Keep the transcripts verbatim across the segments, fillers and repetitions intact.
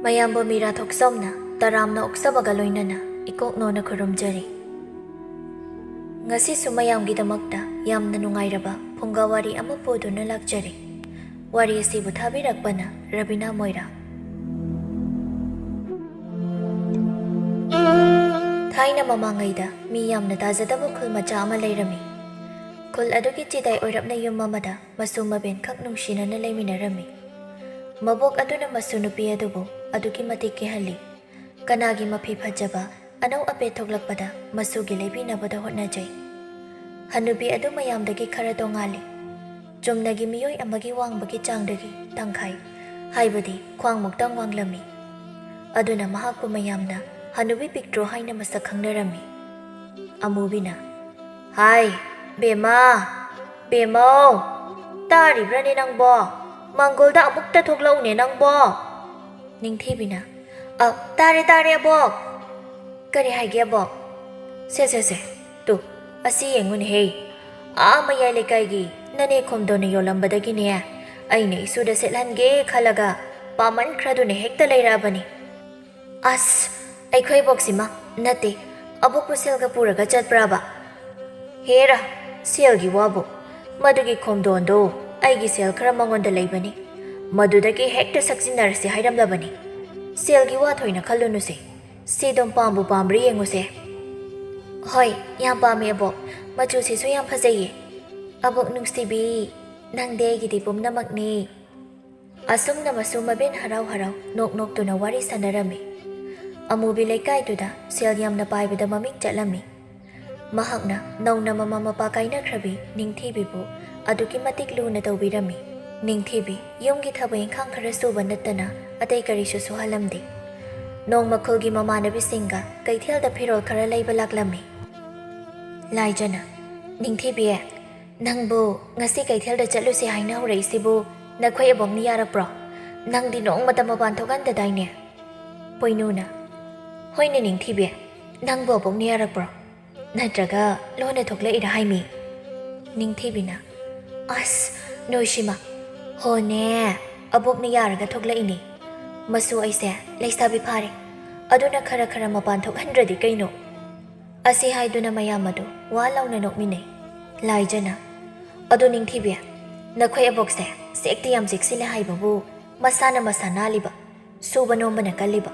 ꯃꯌꯥꯝꯕꯨ ꯃꯤꯔꯥ ꯊꯣꯛꯆꯣꯝꯅ ꯇꯔꯥꯝꯅ ꯑꯣꯛꯆꯕꯒ ꯂꯣꯏꯅꯅ ꯏꯀꯣꯛꯅꯣꯅ ꯈꯨꯔꯨꯝꯖꯔꯤ꯫ ꯉꯁꯤꯁꯨ ꯃꯌꯥꯝꯒꯤꯗꯃꯛꯇ ꯌꯥꯝꯅ ꯅꯨꯡꯉꯥꯏꯔꯕ ꯐꯨꯡꯒꯥ ꯋꯥꯔꯤ ꯑꯃ ꯄꯨꯗꯨꯅ ꯂꯥꯛꯆꯔꯤ꯫ ꯋꯥꯔꯤ ꯑꯁꯤꯕꯨ ꯊꯥꯕꯤꯔꯛꯄꯅ ꯔꯕꯤꯅꯥ ꯃꯣꯏꯔꯥ꯫ ꯊꯥꯏꯅ ꯃꯃꯥꯡꯉꯩꯗ ꯃꯤ ꯌꯥꯝꯅ ꯇꯥꯖꯗꯕ ꯈꯨꯜ ꯃꯆꯥ ꯑꯃ ꯂꯩꯔꯝꯃꯤ꯫ ꯈꯨꯜ ꯑꯗꯨꯒꯤ ꯆꯤꯗꯥꯏ ꯑꯣꯏꯔꯞꯅ ꯌꯨꯝ ꯑꯃꯗ ꯃꯁꯨ ꯃꯕꯦꯟꯈꯛ ꯅꯨꯡꯁꯤꯅꯅ ꯂꯩꯃꯤꯟꯅꯔꯝꯃꯤ꯫ ꯃꯕꯣꯛ ꯑꯗꯨꯅ ꯃꯁꯨ ꯅꯨꯄꯤ ꯑꯗꯨꯕꯨ ꯑꯗꯨꯛꯀꯤ ꯃꯇꯤꯛ ꯀꯤꯍꯜꯂꯤ꯫ ꯀꯅꯥꯒꯤ ꯃꯐꯤ ꯐꯖꯕ ꯑꯅꯧ ꯑꯄꯦꯠ ꯊꯣꯛꯂꯛꯄꯗ ꯃꯁꯨꯒꯤ ꯂꯩꯕꯤꯅꯕꯗ ꯍꯣꯠꯅꯖꯩ꯫ ꯍꯅꯨꯕꯤ ꯑꯗꯨ ꯃꯌꯥꯝꯗꯒꯤ ꯈꯔ ꯇꯣꯉꯥꯜꯂꯤ꯫ ꯆꯨꯝꯅꯒꯤ ꯃꯤꯑꯣꯏ ꯑꯃꯒꯤ ꯋꯥꯡꯕꯒꯤ ꯆꯥꯡꯗꯒꯤ ꯇꯪꯈꯥꯏ, ꯍꯥꯏꯕꯗꯤ ꯈ꯭ꯋꯥꯡꯃꯨꯛꯇꯪ ꯋꯥꯡꯂꯝꯃꯤ꯫ ꯑꯗꯨꯅ ꯃꯍꯥꯛꯄꯨ ꯃꯌꯥꯝꯅ ꯍꯅꯨꯕꯤ ꯄꯤꯛꯇ꯭ꯔꯨ ꯍꯥꯏꯅ ꯃꯁꯛ ꯈꯪꯅꯔꯝꯃꯤ꯫ ꯑꯃꯨꯕꯤꯅ, "ꯍꯥꯏ, ꯕꯦꯝꯃ, ꯕꯦꯝꯃꯧ, ꯇꯥꯔꯤꯕ꯭ꯔꯅꯦ ꯅꯪꯕꯣ? ꯃꯪꯒꯣꯜꯗ ꯑꯃꯨꯛꯇ ꯊꯣꯛꯂꯛꯎꯅꯦ ꯅꯪꯕꯣ!" ꯅꯤꯡꯊꯤꯕꯤꯅ, "ꯑ, ꯇꯥꯔꯦ, ꯇꯥꯔꯦ, ꯑꯕꯣꯛ!" "ꯀꯔꯤ ꯍꯥꯏꯒꯦ, ꯑꯕꯣꯛ?" "ꯁꯦ, ꯁꯦ, ꯁꯦ, ꯇꯨ, ꯑꯁꯤ ꯌꯦꯡꯉꯨꯅꯦꯍꯦ꯫ ꯑꯥ ꯃꯌꯥꯏ ꯂꯩꯀꯥꯏꯒꯤ ꯅꯅꯦ ꯈꯣꯝꯗꯣꯟꯅ ꯌꯣꯜꯂꯝꯕꯗꯒꯤꯅꯦ, ꯑꯩꯅ ꯏꯁꯨꯗ ꯁꯦꯠꯍꯟꯒꯦ ꯈꯜꯂꯒ ꯄꯥꯝꯃꯟꯈ꯭ꯔꯗꯨꯅ ꯍꯦꯛꯇ ꯂꯩꯔꯛꯑꯕꯅꯤ꯫" "ꯑꯁ, ꯑꯩꯈꯣꯏ ꯑꯕꯣꯛꯁꯤꯃ ꯅꯠꯇꯦ, ꯑꯕꯣꯛꯄꯨ ꯁꯦꯜꯒ ꯄꯨꯔꯒ ꯆꯠꯄ꯭ꯔꯥꯕ?" "ꯍꯦꯔꯥ, ꯁꯦꯜꯒꯤ ꯋꯥꯕꯨ꯫ ꯃꯗꯨꯒꯤ ꯈꯣꯝꯗꯣꯟꯗꯣ ꯑꯩꯒꯤ ꯁꯦꯜ ꯈꯔ ꯃꯉꯣꯟꯗ ꯂꯩꯕꯅꯤ꯫ ꯃꯗꯨꯗꯒꯤ ꯍꯦꯛꯇ ꯁꯛꯆꯤꯟꯅꯔꯁꯤ ꯍꯥꯏꯔꯝꯂꯕꯅꯤ꯫ ꯁꯦꯜꯒꯤ ꯋꯥ ꯊꯣꯏꯅ ꯈꯜꯂꯨꯅꯨꯁꯦ꯫ ꯁꯤ ꯑꯗꯨꯝ ꯄꯥꯝꯕꯨ ꯄꯥꯝꯕ꯭ꯔꯥ ꯌꯦꯡꯉꯨꯁꯦ꯫" "ꯍꯣꯏ, ꯌꯥꯝ ꯄꯥꯝꯃꯦ ꯑꯕꯣꯛ꯫ ꯃꯆꯨꯁꯤꯁꯨ ꯌꯥꯝ ꯐꯖꯩꯌꯦ꯫ ꯑꯕꯣꯛ ꯅꯨꯡꯁꯤꯕꯤ, ꯅꯪꯗꯤ ꯑꯩꯒꯤꯗꯤ ꯄꯨꯝꯅꯃꯛꯅꯤ꯫" ꯑꯁꯨꯝꯅ ꯃꯁꯨ ꯃꯕꯦꯟ ꯍꯔꯥꯎ ꯍꯔꯥꯎ ꯅꯣꯛ ꯅꯣꯛꯇꯨꯅ ꯋꯥꯔꯤ ꯁꯥꯟꯅꯔꯝꯃꯤ꯫ ꯑꯃꯨꯕꯤ ꯂꯩꯀꯥꯏꯗꯨꯗ ꯁꯦꯜ ꯌꯥꯝꯅ ꯄꯥꯏꯕꯗ ꯃꯃꯤꯡ ꯆꯠꯂꯝꯃꯤ꯫ ꯃꯍꯥꯛꯅ ꯅꯧꯅ ꯃꯃꯥ ꯃꯄꯥ ꯀꯥꯏꯅꯈ꯭ꯔꯕꯤ ꯅꯤꯡꯊꯤꯕꯤꯕꯨ ꯑꯗꯨꯛꯀꯤ ꯃꯇꯤꯛ ꯂꯨꯅ ꯇꯧꯕꯤꯔꯝꯃꯤ꯫ ꯅꯤꯡꯊꯤꯕꯤ ꯌꯨꯝꯒꯤ ꯊꯕꯛ ꯏꯪꯈꯥꯡ ꯈꯔ ꯁꯨꯕ ꯅꯠꯇꯅ ꯑꯇꯩ ꯀꯔꯤꯁꯨ ꯁꯨꯍꯜꯂꯝꯗꯦ꯫ ꯅꯣꯡꯃ ꯈꯨꯜꯒꯤ ꯃꯃꯥꯟꯅꯕꯤꯁꯤꯡꯒ ꯀꯩꯊꯦꯜꯗ ꯐꯤꯔꯣꯜ ꯈꯔ ꯂꯩꯕ ꯂꯥꯛꯂꯝꯃꯤ꯫ ꯂꯥꯏꯖꯅ, "ꯅꯤꯡꯊꯤꯕꯤ, ꯅꯪꯕꯨ ꯉꯁꯤ ꯀꯩꯊꯦꯜꯗ ꯆꯠꯂꯨꯁꯦ ꯍꯥꯏꯅ ꯍꯧꯔꯛꯏꯁꯤꯕꯨ ꯅꯈꯣꯏ ꯑꯕꯣꯛꯅ ꯌꯥꯔꯛꯄ꯭ꯔꯣ? ꯅꯪꯗꯤ ꯅꯣꯡꯃꯇ ꯃꯄꯥꯟ ꯊꯣꯛꯍꯟꯗꯗꯥꯏꯅꯦ?" ꯄꯣꯏꯅꯨꯅ, "ꯍꯣꯏꯅꯦ ꯅꯤꯡꯊꯤꯕꯤ, ꯅꯪꯕꯨ ꯑꯕꯣꯛꯅ ꯌꯥꯔꯛꯄ꯭ꯔꯣ? ꯅꯠꯇ꯭ꯔꯒ ꯂꯣꯟꯅ ꯊꯣꯛꯂꯛꯏꯔꯥ ꯍꯥꯏꯃꯤ?" ꯅꯤꯡꯊꯤꯕꯤꯅ, "ꯑꯁ, ꯅꯣꯏꯁꯤꯃ! ꯍꯣꯅꯦ, ꯑꯕꯣꯛꯅ ꯌꯥꯔꯒ ꯊꯣꯛꯂꯛꯏꯅꯦ꯫ "ꯃꯁꯨ, ꯑꯩꯁꯦ ꯂꯩꯁꯥꯕꯤ ꯐꯥꯔꯦ, ꯑꯗꯨꯅ ꯈꯔ ꯈꯔ ꯃꯄꯥꯟ ꯊꯣꯛꯍꯟꯗ꯭ꯔꯗꯤ ꯀꯩꯅꯣ?" ꯑꯁꯤ ꯍꯥꯏꯗꯨꯅ ꯃꯌꯥꯝ ꯑꯗꯨ ꯋꯥ ꯂꯥꯎꯅ ꯅꯣꯛꯃꯤꯟꯅꯩ꯫ ꯂꯥꯏꯖꯅ, "ꯑꯗꯨ ꯅꯤꯡꯊꯤꯕꯤ, ꯅꯈꯣꯏ ꯑꯕꯣꯛꯁꯦ ꯆꯦꯛꯇꯤ ꯌꯥꯝ ꯆꯦꯛꯁꯤꯜꯂꯦ ꯍꯥꯏꯕꯕꯨ, ꯃꯁꯥꯅ ꯃꯁꯥ ꯅꯥꯜꯂꯤꯕ, ꯁꯨꯕ ꯅꯣꯝꯕꯅ ꯀꯜꯂꯤꯕ,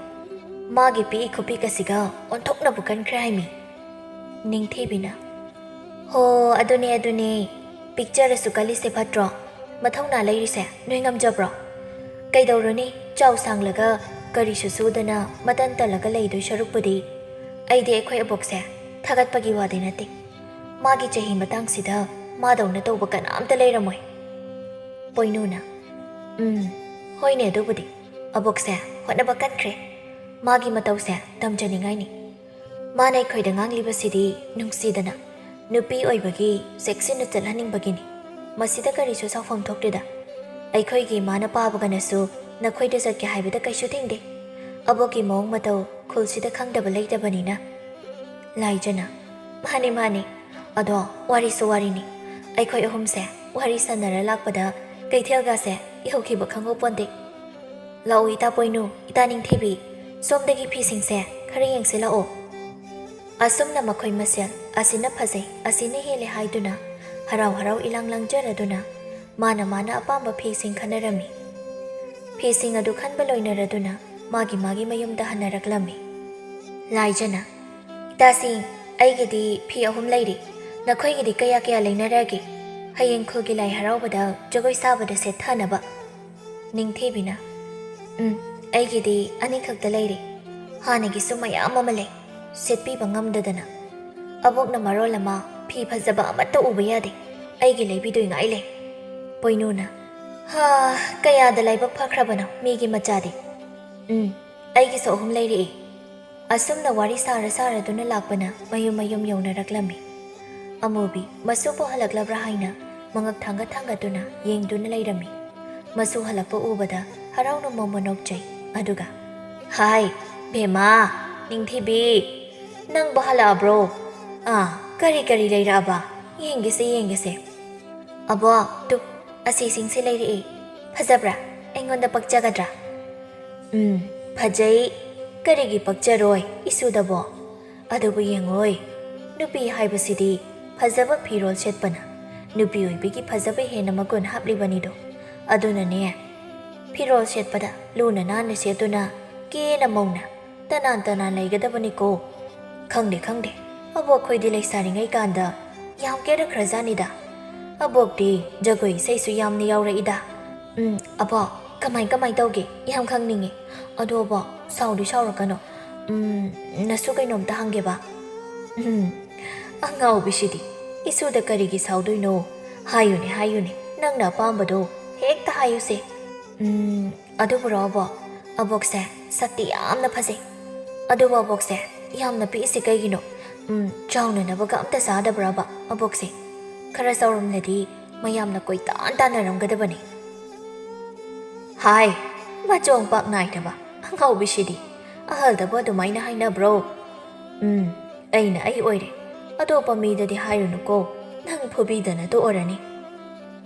ꯃꯥꯒꯤ ꯄꯤꯛꯏ ꯈꯨꯄꯤꯛ ꯑꯁꯤꯒ ꯑꯣꯟꯊꯣꯛꯅꯕꯨ ꯀꯟꯈ꯭ꯔꯦ ꯍꯥꯏꯃꯤ꯫" ꯅꯤꯡꯊꯤꯕꯤꯅ, "ꯍꯣ, ꯑꯗꯨꯅꯦ, ꯑꯗꯨꯅꯦ, ꯄꯤꯛꯆꯔꯁꯨ ꯀꯜꯂꯤꯁꯦ ꯐꯠꯇ꯭ꯔꯣ? ꯃꯊꯧꯅꯥ ꯂꯩꯔꯤꯁꯦ ꯅꯣꯏ ꯉꯝꯖꯕ꯭ꯔꯣ? ꯀꯩꯗꯧꯔꯨꯅꯤ, ꯆꯥꯎ ꯁꯥꯡꯂꯒ ꯀꯔꯤꯁꯨ ꯁꯨꯗꯅ ꯃꯇꯟ ꯇꯜꯂꯒ ꯂꯩꯗꯣꯏ ꯁꯔꯨꯛꯄꯨꯗꯤ꯫ ꯑꯩꯗꯤ ꯑꯩꯈꯣꯏ ꯑꯕꯣꯛꯁꯦ ꯊꯥꯒꯠꯄꯒꯤ ꯋꯥꯗꯤ ꯅꯠꯇꯦ, ꯃꯥꯒꯤ ꯆꯍꯤ ꯃꯇꯥꯡꯁꯤꯗ ꯃꯥꯗꯧꯅ ꯇꯧꯕ ꯀꯅꯥꯝꯇ ꯂꯩꯔꯝꯃꯣꯏ꯫" ꯄꯣꯏꯅꯨꯅ, "ꯎꯝ, ꯍꯣꯏꯅꯦ, ꯑꯗꯨꯕꯨꯗꯤ꯫ ꯑꯕꯣꯛꯁꯦ ꯍꯣꯠꯅꯕ ꯀꯟꯈ꯭ꯔꯦ꯫ ꯃꯥꯒꯤ ꯃꯇꯧꯁꯦ ꯇꯝꯖꯅꯤꯡꯉꯥꯏꯅꯤ꯫ ꯃꯥꯅ ꯑꯩꯈꯣꯏꯗ ꯉꯥꯡꯂꯤꯕꯁꯤꯗꯤ ꯅꯨꯡꯁꯤꯗꯅ, ꯅꯨꯄꯤ ꯑꯣꯏꯕꯒꯤ ꯆꯦꯛꯁꯤꯟꯅ ꯆꯠꯍꯟꯅꯤꯡꯕꯒꯤꯅꯤ꯫ ꯃꯁꯤꯗ ꯀꯔꯤꯁꯨ ꯁꯥꯎꯐꯝ ꯊꯣꯛꯇꯦꯗ꯫ ꯑꯩꯈꯣꯏꯒꯤ ꯏꯃꯥꯅ ꯄꯥꯕꯒꯅꯁꯨ ꯅꯈꯣꯏꯗ ꯆꯠꯀꯦ ꯍꯥꯏꯕꯗ ꯀꯩꯁꯨ ꯊꯤꯡꯗꯦ꯫ ꯑꯕꯣꯛꯀꯤ ꯃꯑꯣꯡ ꯃꯇꯧ ꯈꯨꯜꯁꯤꯗ ꯈꯪꯗꯕ ꯂꯩꯇꯕꯅꯤꯅ꯫" ꯂꯥꯏꯖꯅ, "ꯃꯥꯅꯤ, ꯃꯥꯅꯤ꯫ ꯑꯗꯣ ꯋꯥꯔꯤꯁꯨ ꯋꯥꯔꯤꯅꯤ꯫ ꯑꯩꯈꯣꯏ ꯑꯍꯨꯝꯁꯦ ꯋꯥꯔꯤ ꯁꯥꯟꯅꯔ ꯂꯥꯛꯄꯗ ꯀꯩꯊꯦꯜꯒꯁꯦ ꯌꯧꯈꯤꯕ ꯈꯪꯍꯧ ꯄꯣꯟꯇꯦ꯫ ꯂꯥꯛꯑꯣ, ꯏꯇꯥ ꯄꯣꯏꯅꯨ, ꯏꯇꯥ ꯅꯤꯡꯊꯤꯕꯤ, ꯁꯣꯝꯗꯒꯤ ꯐꯤꯁꯤꯡꯁꯦ ꯈꯔ ꯌꯦꯡꯁꯤ ꯂꯥꯛꯑꯣ꯫" ꯑꯁꯨꯝꯅ ꯃꯈꯣꯏ ꯃꯁꯦꯜ ꯑꯁꯤꯅ ꯐꯖꯩ, ꯑꯁꯤꯅ ꯍꯦꯜꯂꯦ ꯍꯥꯏꯗꯨꯅ ꯍꯔꯥꯎ ꯍꯔꯥꯎ ꯏꯂꯥꯡ ꯂꯥꯡꯖꯔꯗꯨꯅ ꯃꯥꯅ ꯃꯥꯅ ꯑꯄꯥꯝꯕ ꯐꯤꯁꯤꯡ ꯈꯟꯅꯔꯝꯃꯤ꯫ ꯐꯤꯁꯤꯡ ꯑꯗꯨ ꯈꯟꯕ ꯂꯣꯏꯅꯔꯗꯨꯅ ꯃꯥꯒꯤ ꯃꯥꯒꯤ ꯃꯌꯨꯝꯗ ꯍꯟꯅꯔꯛꯂꯝꯃꯤ꯫ ꯂꯥꯏꯖꯅ, "ꯏꯇꯥꯁꯤꯡ, ꯑꯩꯒꯤꯗꯤ ꯐꯤ ꯑꯍꯨꯝ ꯂꯩꯔꯤ꯫ ꯅꯈꯣꯏꯒꯤꯗꯤ ꯀꯌꯥ ꯀꯌꯥ ꯂꯩꯅꯔꯒꯦ? ꯍꯌꯦꯡ ꯈꯨꯜꯒꯤ ꯂꯥꯏ ꯍꯔꯥꯎꯕꯗ ꯖꯒꯣꯏ ꯁꯥꯕꯗ ꯁꯦꯠꯊꯅꯕ꯫" ꯅꯤꯡꯊꯤꯕꯤꯅ, "ꯎꯝ, ꯑꯩꯒꯤꯗꯤ ꯑꯅꯤꯈꯛꯇ ꯂꯩꯔꯤ꯫ ꯍꯥꯟꯅꯒꯤꯁꯨ ꯃꯌꯥꯝ ꯑꯃ ꯂꯩ, ꯁꯦꯠꯄꯤꯕ ꯉꯝꯗꯗꯅ꯫ ꯑꯕꯣꯛꯅ ꯃꯔꯣꯜ ꯑꯃ ꯐꯤ ꯐꯖꯕ ꯑꯃꯠꯇ ꯎꯕ ꯌꯥꯗꯦ, ꯑꯩꯒꯤ ꯂꯩꯕꯤꯗꯣꯏꯉꯥꯏ ꯂꯩ꯫" ꯄꯣꯏꯅꯨꯅ, "ꯍꯥ, ꯀꯌꯥꯗ ꯂꯥꯏꯕꯛ ꯐꯈ꯭ꯔꯕꯅꯣ ꯃꯤꯒꯤ ꯃꯆꯥꯗꯤ꯫ ꯎꯝ, ꯑꯩꯒꯤꯁꯨ ꯑꯍꯨꯝ ꯂꯩꯔꯛꯏ꯫" ꯑꯁꯨꯝꯅ ꯋꯥꯔꯤ ꯁꯥꯔ ꯁꯥꯔꯗꯨꯅ ꯂꯥꯛꯄꯅ ꯃꯌꯨꯝ ꯃꯌꯨꯝ ꯌꯧꯅꯔꯛꯂꯝꯃꯤ꯫ ꯑꯃꯨꯕꯤ ꯃꯁꯨꯕꯨ ꯍꯜꯂꯛꯂꯕ꯭ꯔꯥ ꯍꯥꯏꯅ ꯃꯉꯛ ꯊꯥꯡꯒꯠ ꯊꯥꯡꯒꯠꯇꯨꯅ ꯌꯦꯡꯗꯨꯅ ꯂꯩꯔꯝꯃꯤ꯫ ꯃꯁꯨ ꯍꯜꯂꯛꯄ ꯎꯕꯗ ꯍꯔꯥꯎꯅ ꯃꯣꯃꯣ ꯅꯣꯛꯆꯩ꯫ ꯑꯗꯨꯒ, "ꯍꯥꯏ, ꯕꯦꯝꯃ, ꯅꯤꯡꯊꯤꯕꯤ, ꯅꯪꯕꯨ ꯍꯜꯂꯛꯑꯕ꯭ꯔꯣ? ꯑꯥ, ꯀꯔꯤ ꯀꯔꯤ ꯂꯩꯔꯛꯑꯕ? ꯌꯦꯡꯒꯦꯁꯦ, ꯌꯦꯡꯒꯦꯁꯦ꯫" "ꯑꯕꯣꯛ, ꯇꯨ, ꯑꯁꯤꯁꯤꯡꯁꯦ ꯂꯩꯔꯛꯑꯦ꯫ ꯐꯖꯕ꯭ꯔꯥ? ꯑꯩꯉꯣꯟꯗ ꯄꯛꯆꯒꯗ꯭ꯔꯥ?" ꯎꯝ, ꯐꯖꯩ꯫ ꯀꯔꯤꯒꯤ ꯄꯛꯆꯔꯣꯏ ꯏꯁꯨꯗꯕꯣ? ꯑꯗꯨꯕꯨ ꯌꯦꯡꯉꯣꯏ, ꯅꯨꯄꯤ ꯍꯥꯏꯕꯁꯤꯗꯤ ꯐꯖꯕ ꯐꯤꯔꯣꯜ ꯁꯦꯠꯄꯅ ꯅꯨꯄꯤ ꯑꯣꯏꯕꯒꯤ ꯐꯖꯕ ꯍꯦꯟꯅ ꯃꯒꯨꯟ ꯍꯥꯞꯂꯤꯕꯅꯤꯗꯣ꯫ ꯑꯗꯨꯅꯅꯦ, ꯐꯤꯔꯣꯜ ꯁꯦꯠꯄꯗ ꯂꯨꯅ ꯅꯥꯟꯅ ꯁꯦꯠꯇꯨꯅ ꯀꯦꯅ ꯃꯧꯅ ꯇꯅꯥꯟ ꯇꯅꯥꯟ ꯂꯩꯒꯗꯕꯅꯤꯀꯣ꯫ ꯈꯪꯗꯦ, ꯈꯪꯗꯦ, ꯑꯕꯣꯛꯈꯣꯏꯗꯤ ꯂꯩꯁꯥꯔꯤꯉꯩ ꯀꯥꯟꯗ ꯌꯥꯝ ꯀꯦꯔꯛꯈ꯭ꯔꯖꯥꯠꯅꯤꯗ꯫ ꯑꯕꯣꯛꯇꯤ ꯖꯒꯣꯏ ꯏꯁꯩꯁꯨ ꯌꯥꯝꯅ ꯌꯥꯎꯔꯛꯏꯗ꯫ ꯎꯝ, ꯑꯕꯣꯛ, ꯀꯃꯥꯏ ꯀꯃꯥꯏ ꯇꯧꯒꯦ? ꯌꯥꯝ ꯈꯪꯅꯤꯡꯉꯦ꯫ ꯑꯗꯣ ꯑꯕꯣꯛ, ꯁꯥꯎꯗꯤ ꯁꯥꯎꯔꯛꯀꯅꯣ꯫ ꯎꯝ, ꯅꯁꯨ ꯀꯩꯅꯣꯝꯇ ꯍꯪꯒꯦꯕ꯫ ꯎꯝ, ꯑꯉꯥꯎꯕꯤꯁꯤꯗꯤ, ꯏꯁꯨꯗ ꯀꯔꯤꯒꯤ ꯁꯥꯎꯗꯣꯏꯅꯣ? ꯍꯥꯏꯌꯨꯅꯦ, ꯍꯥꯏꯌꯨꯅꯦ, ꯅꯪꯅ ꯑꯄꯥꯝꯕꯗꯣ ꯍꯦꯛꯇ ꯍꯥꯏꯌꯨꯁꯦ꯫ ꯎꯝ, ꯑꯗꯨꯕꯨꯔꯣ ꯑꯕꯣꯛ? ꯑꯕꯣꯛꯁꯦ ꯁꯛꯇꯤ ꯌꯥꯝꯅ ꯐꯖꯩ꯫ ꯑꯗꯨꯕꯨ ꯑꯕꯣꯛꯁꯦ ꯌꯥꯝꯅ ꯄꯤꯛꯏꯁꯦ ꯀꯩꯒꯤꯅꯣ? ꯎꯝ, ꯆꯥꯎꯅꯅꯕꯒ ꯑꯝꯇ ꯆꯥꯗꯕ꯭ꯔꯕ ꯑꯕꯣꯛꯁꯦ? ꯈꯔ ꯆꯥꯎꯔꯝꯂꯗꯤ ꯃꯌꯥꯝꯅ ꯀꯣꯏꯇꯥꯟ ꯇꯥꯟꯅꯔꯝꯒꯗꯕꯅꯤ꯫ ꯍꯥꯏ, ꯃꯆꯣꯡ ꯄꯥꯛ ꯅꯥꯏꯗꯕ ꯑꯉꯥꯎꯕꯤꯁꯤꯗꯤ꯫ ꯑꯍꯜꯗꯕꯨ ꯑꯗꯨꯃꯥꯏꯅ ꯍꯥꯏꯅꯕ꯭ꯔꯣ? ꯎꯝ, ꯑꯩꯅ ꯑꯩ ꯑꯣꯏꯔꯦ꯫ ꯑꯇꯣꯞꯄ ꯃꯤꯗꯗꯤ ꯍꯥꯏꯔꯨꯅꯨꯀꯣ, ꯅꯪ ꯐꯨꯕꯤꯗꯅ ꯇꯣꯛꯑꯔꯅꯤ꯫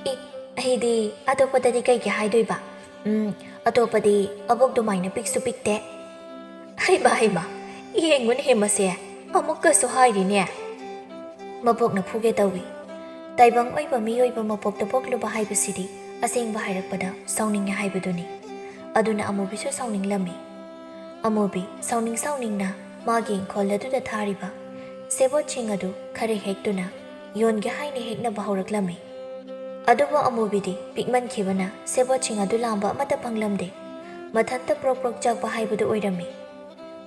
ꯑꯦ, ꯑꯩꯗꯤ ꯑꯇꯣꯞꯄꯗꯗꯤ ꯀꯩꯒꯤ ꯍꯥꯏꯗꯣꯏꯕ? ꯎꯝ, ꯑꯇꯣꯞꯄꯗꯤ ꯑꯕꯣꯛ ꯑꯗꯨꯃꯥꯏꯅ ꯄꯤꯛꯁꯨ ꯄꯤꯛꯇꯦ꯫ ꯍꯩꯃ, ꯍꯩꯃ, ꯌꯦꯡꯉꯨꯅꯦꯍꯦ ꯃꯁꯦ, ꯑꯃꯨꯛꯀꯁꯨ ꯍꯥꯏꯔꯤꯅꯦ꯫ ꯃꯕꯣꯛꯅ ꯐꯨꯒꯦ ꯇꯧꯏ꯫ ꯇꯥꯏꯕꯪ ꯑꯣꯏꯕ ꯃꯤꯑꯣꯏꯕ ꯃꯄꯣꯛꯇ ꯄꯣꯛꯂꯨꯕ ꯍꯥꯏꯕꯁꯤꯗꯤ ꯑꯁꯦꯡꯕ ꯍꯥꯏꯔꯛꯄꯗ ꯁꯥꯎꯅꯤꯡꯉꯦ ꯍꯥꯏꯕꯗꯨꯅꯤ꯫ ꯑꯗꯨꯅ ꯑꯃꯨꯕꯤꯁꯨ ꯁꯥꯎꯅꯤꯡꯂꯝꯃꯤ꯫ ꯑꯃꯨꯕꯤ ꯁꯥꯎꯅꯤꯡ ꯁꯥꯎꯅꯤꯡꯅ ꯃꯥꯒꯤ ꯏꯪꯈꯣꯜ ꯑꯗꯨꯗ ꯊꯥꯔꯤꯕ ꯁꯦꯕꯣꯠꯁꯤꯡ ꯑꯗꯨ ꯈꯔ ꯍꯦꯛꯇꯨꯅ ꯌꯣꯟꯒꯦ ꯍꯥꯏꯅ ꯍꯦꯛꯅꯕ ꯍꯧꯔꯛꯂꯝꯃꯤ꯫ ꯑꯗꯨꯕꯨ ꯑꯃꯨꯕꯤꯗꯤ ꯄꯤꯛꯃꯟꯈꯤꯕꯅ ꯁꯦꯕꯣꯠꯁꯤꯡ ꯑꯗꯨ ꯂꯥꯝꯕ ꯑꯃꯠꯇ ꯐꯪꯂꯝꯗꯦ꯫ ꯃꯊꯟꯇ ꯄ꯭ꯔꯣꯛ ꯄ꯭ꯔꯣꯛ ꯆꯥꯛꯄ ꯍꯥꯏꯕꯗꯨ ꯑꯣꯏꯔꯝꯃꯤ꯫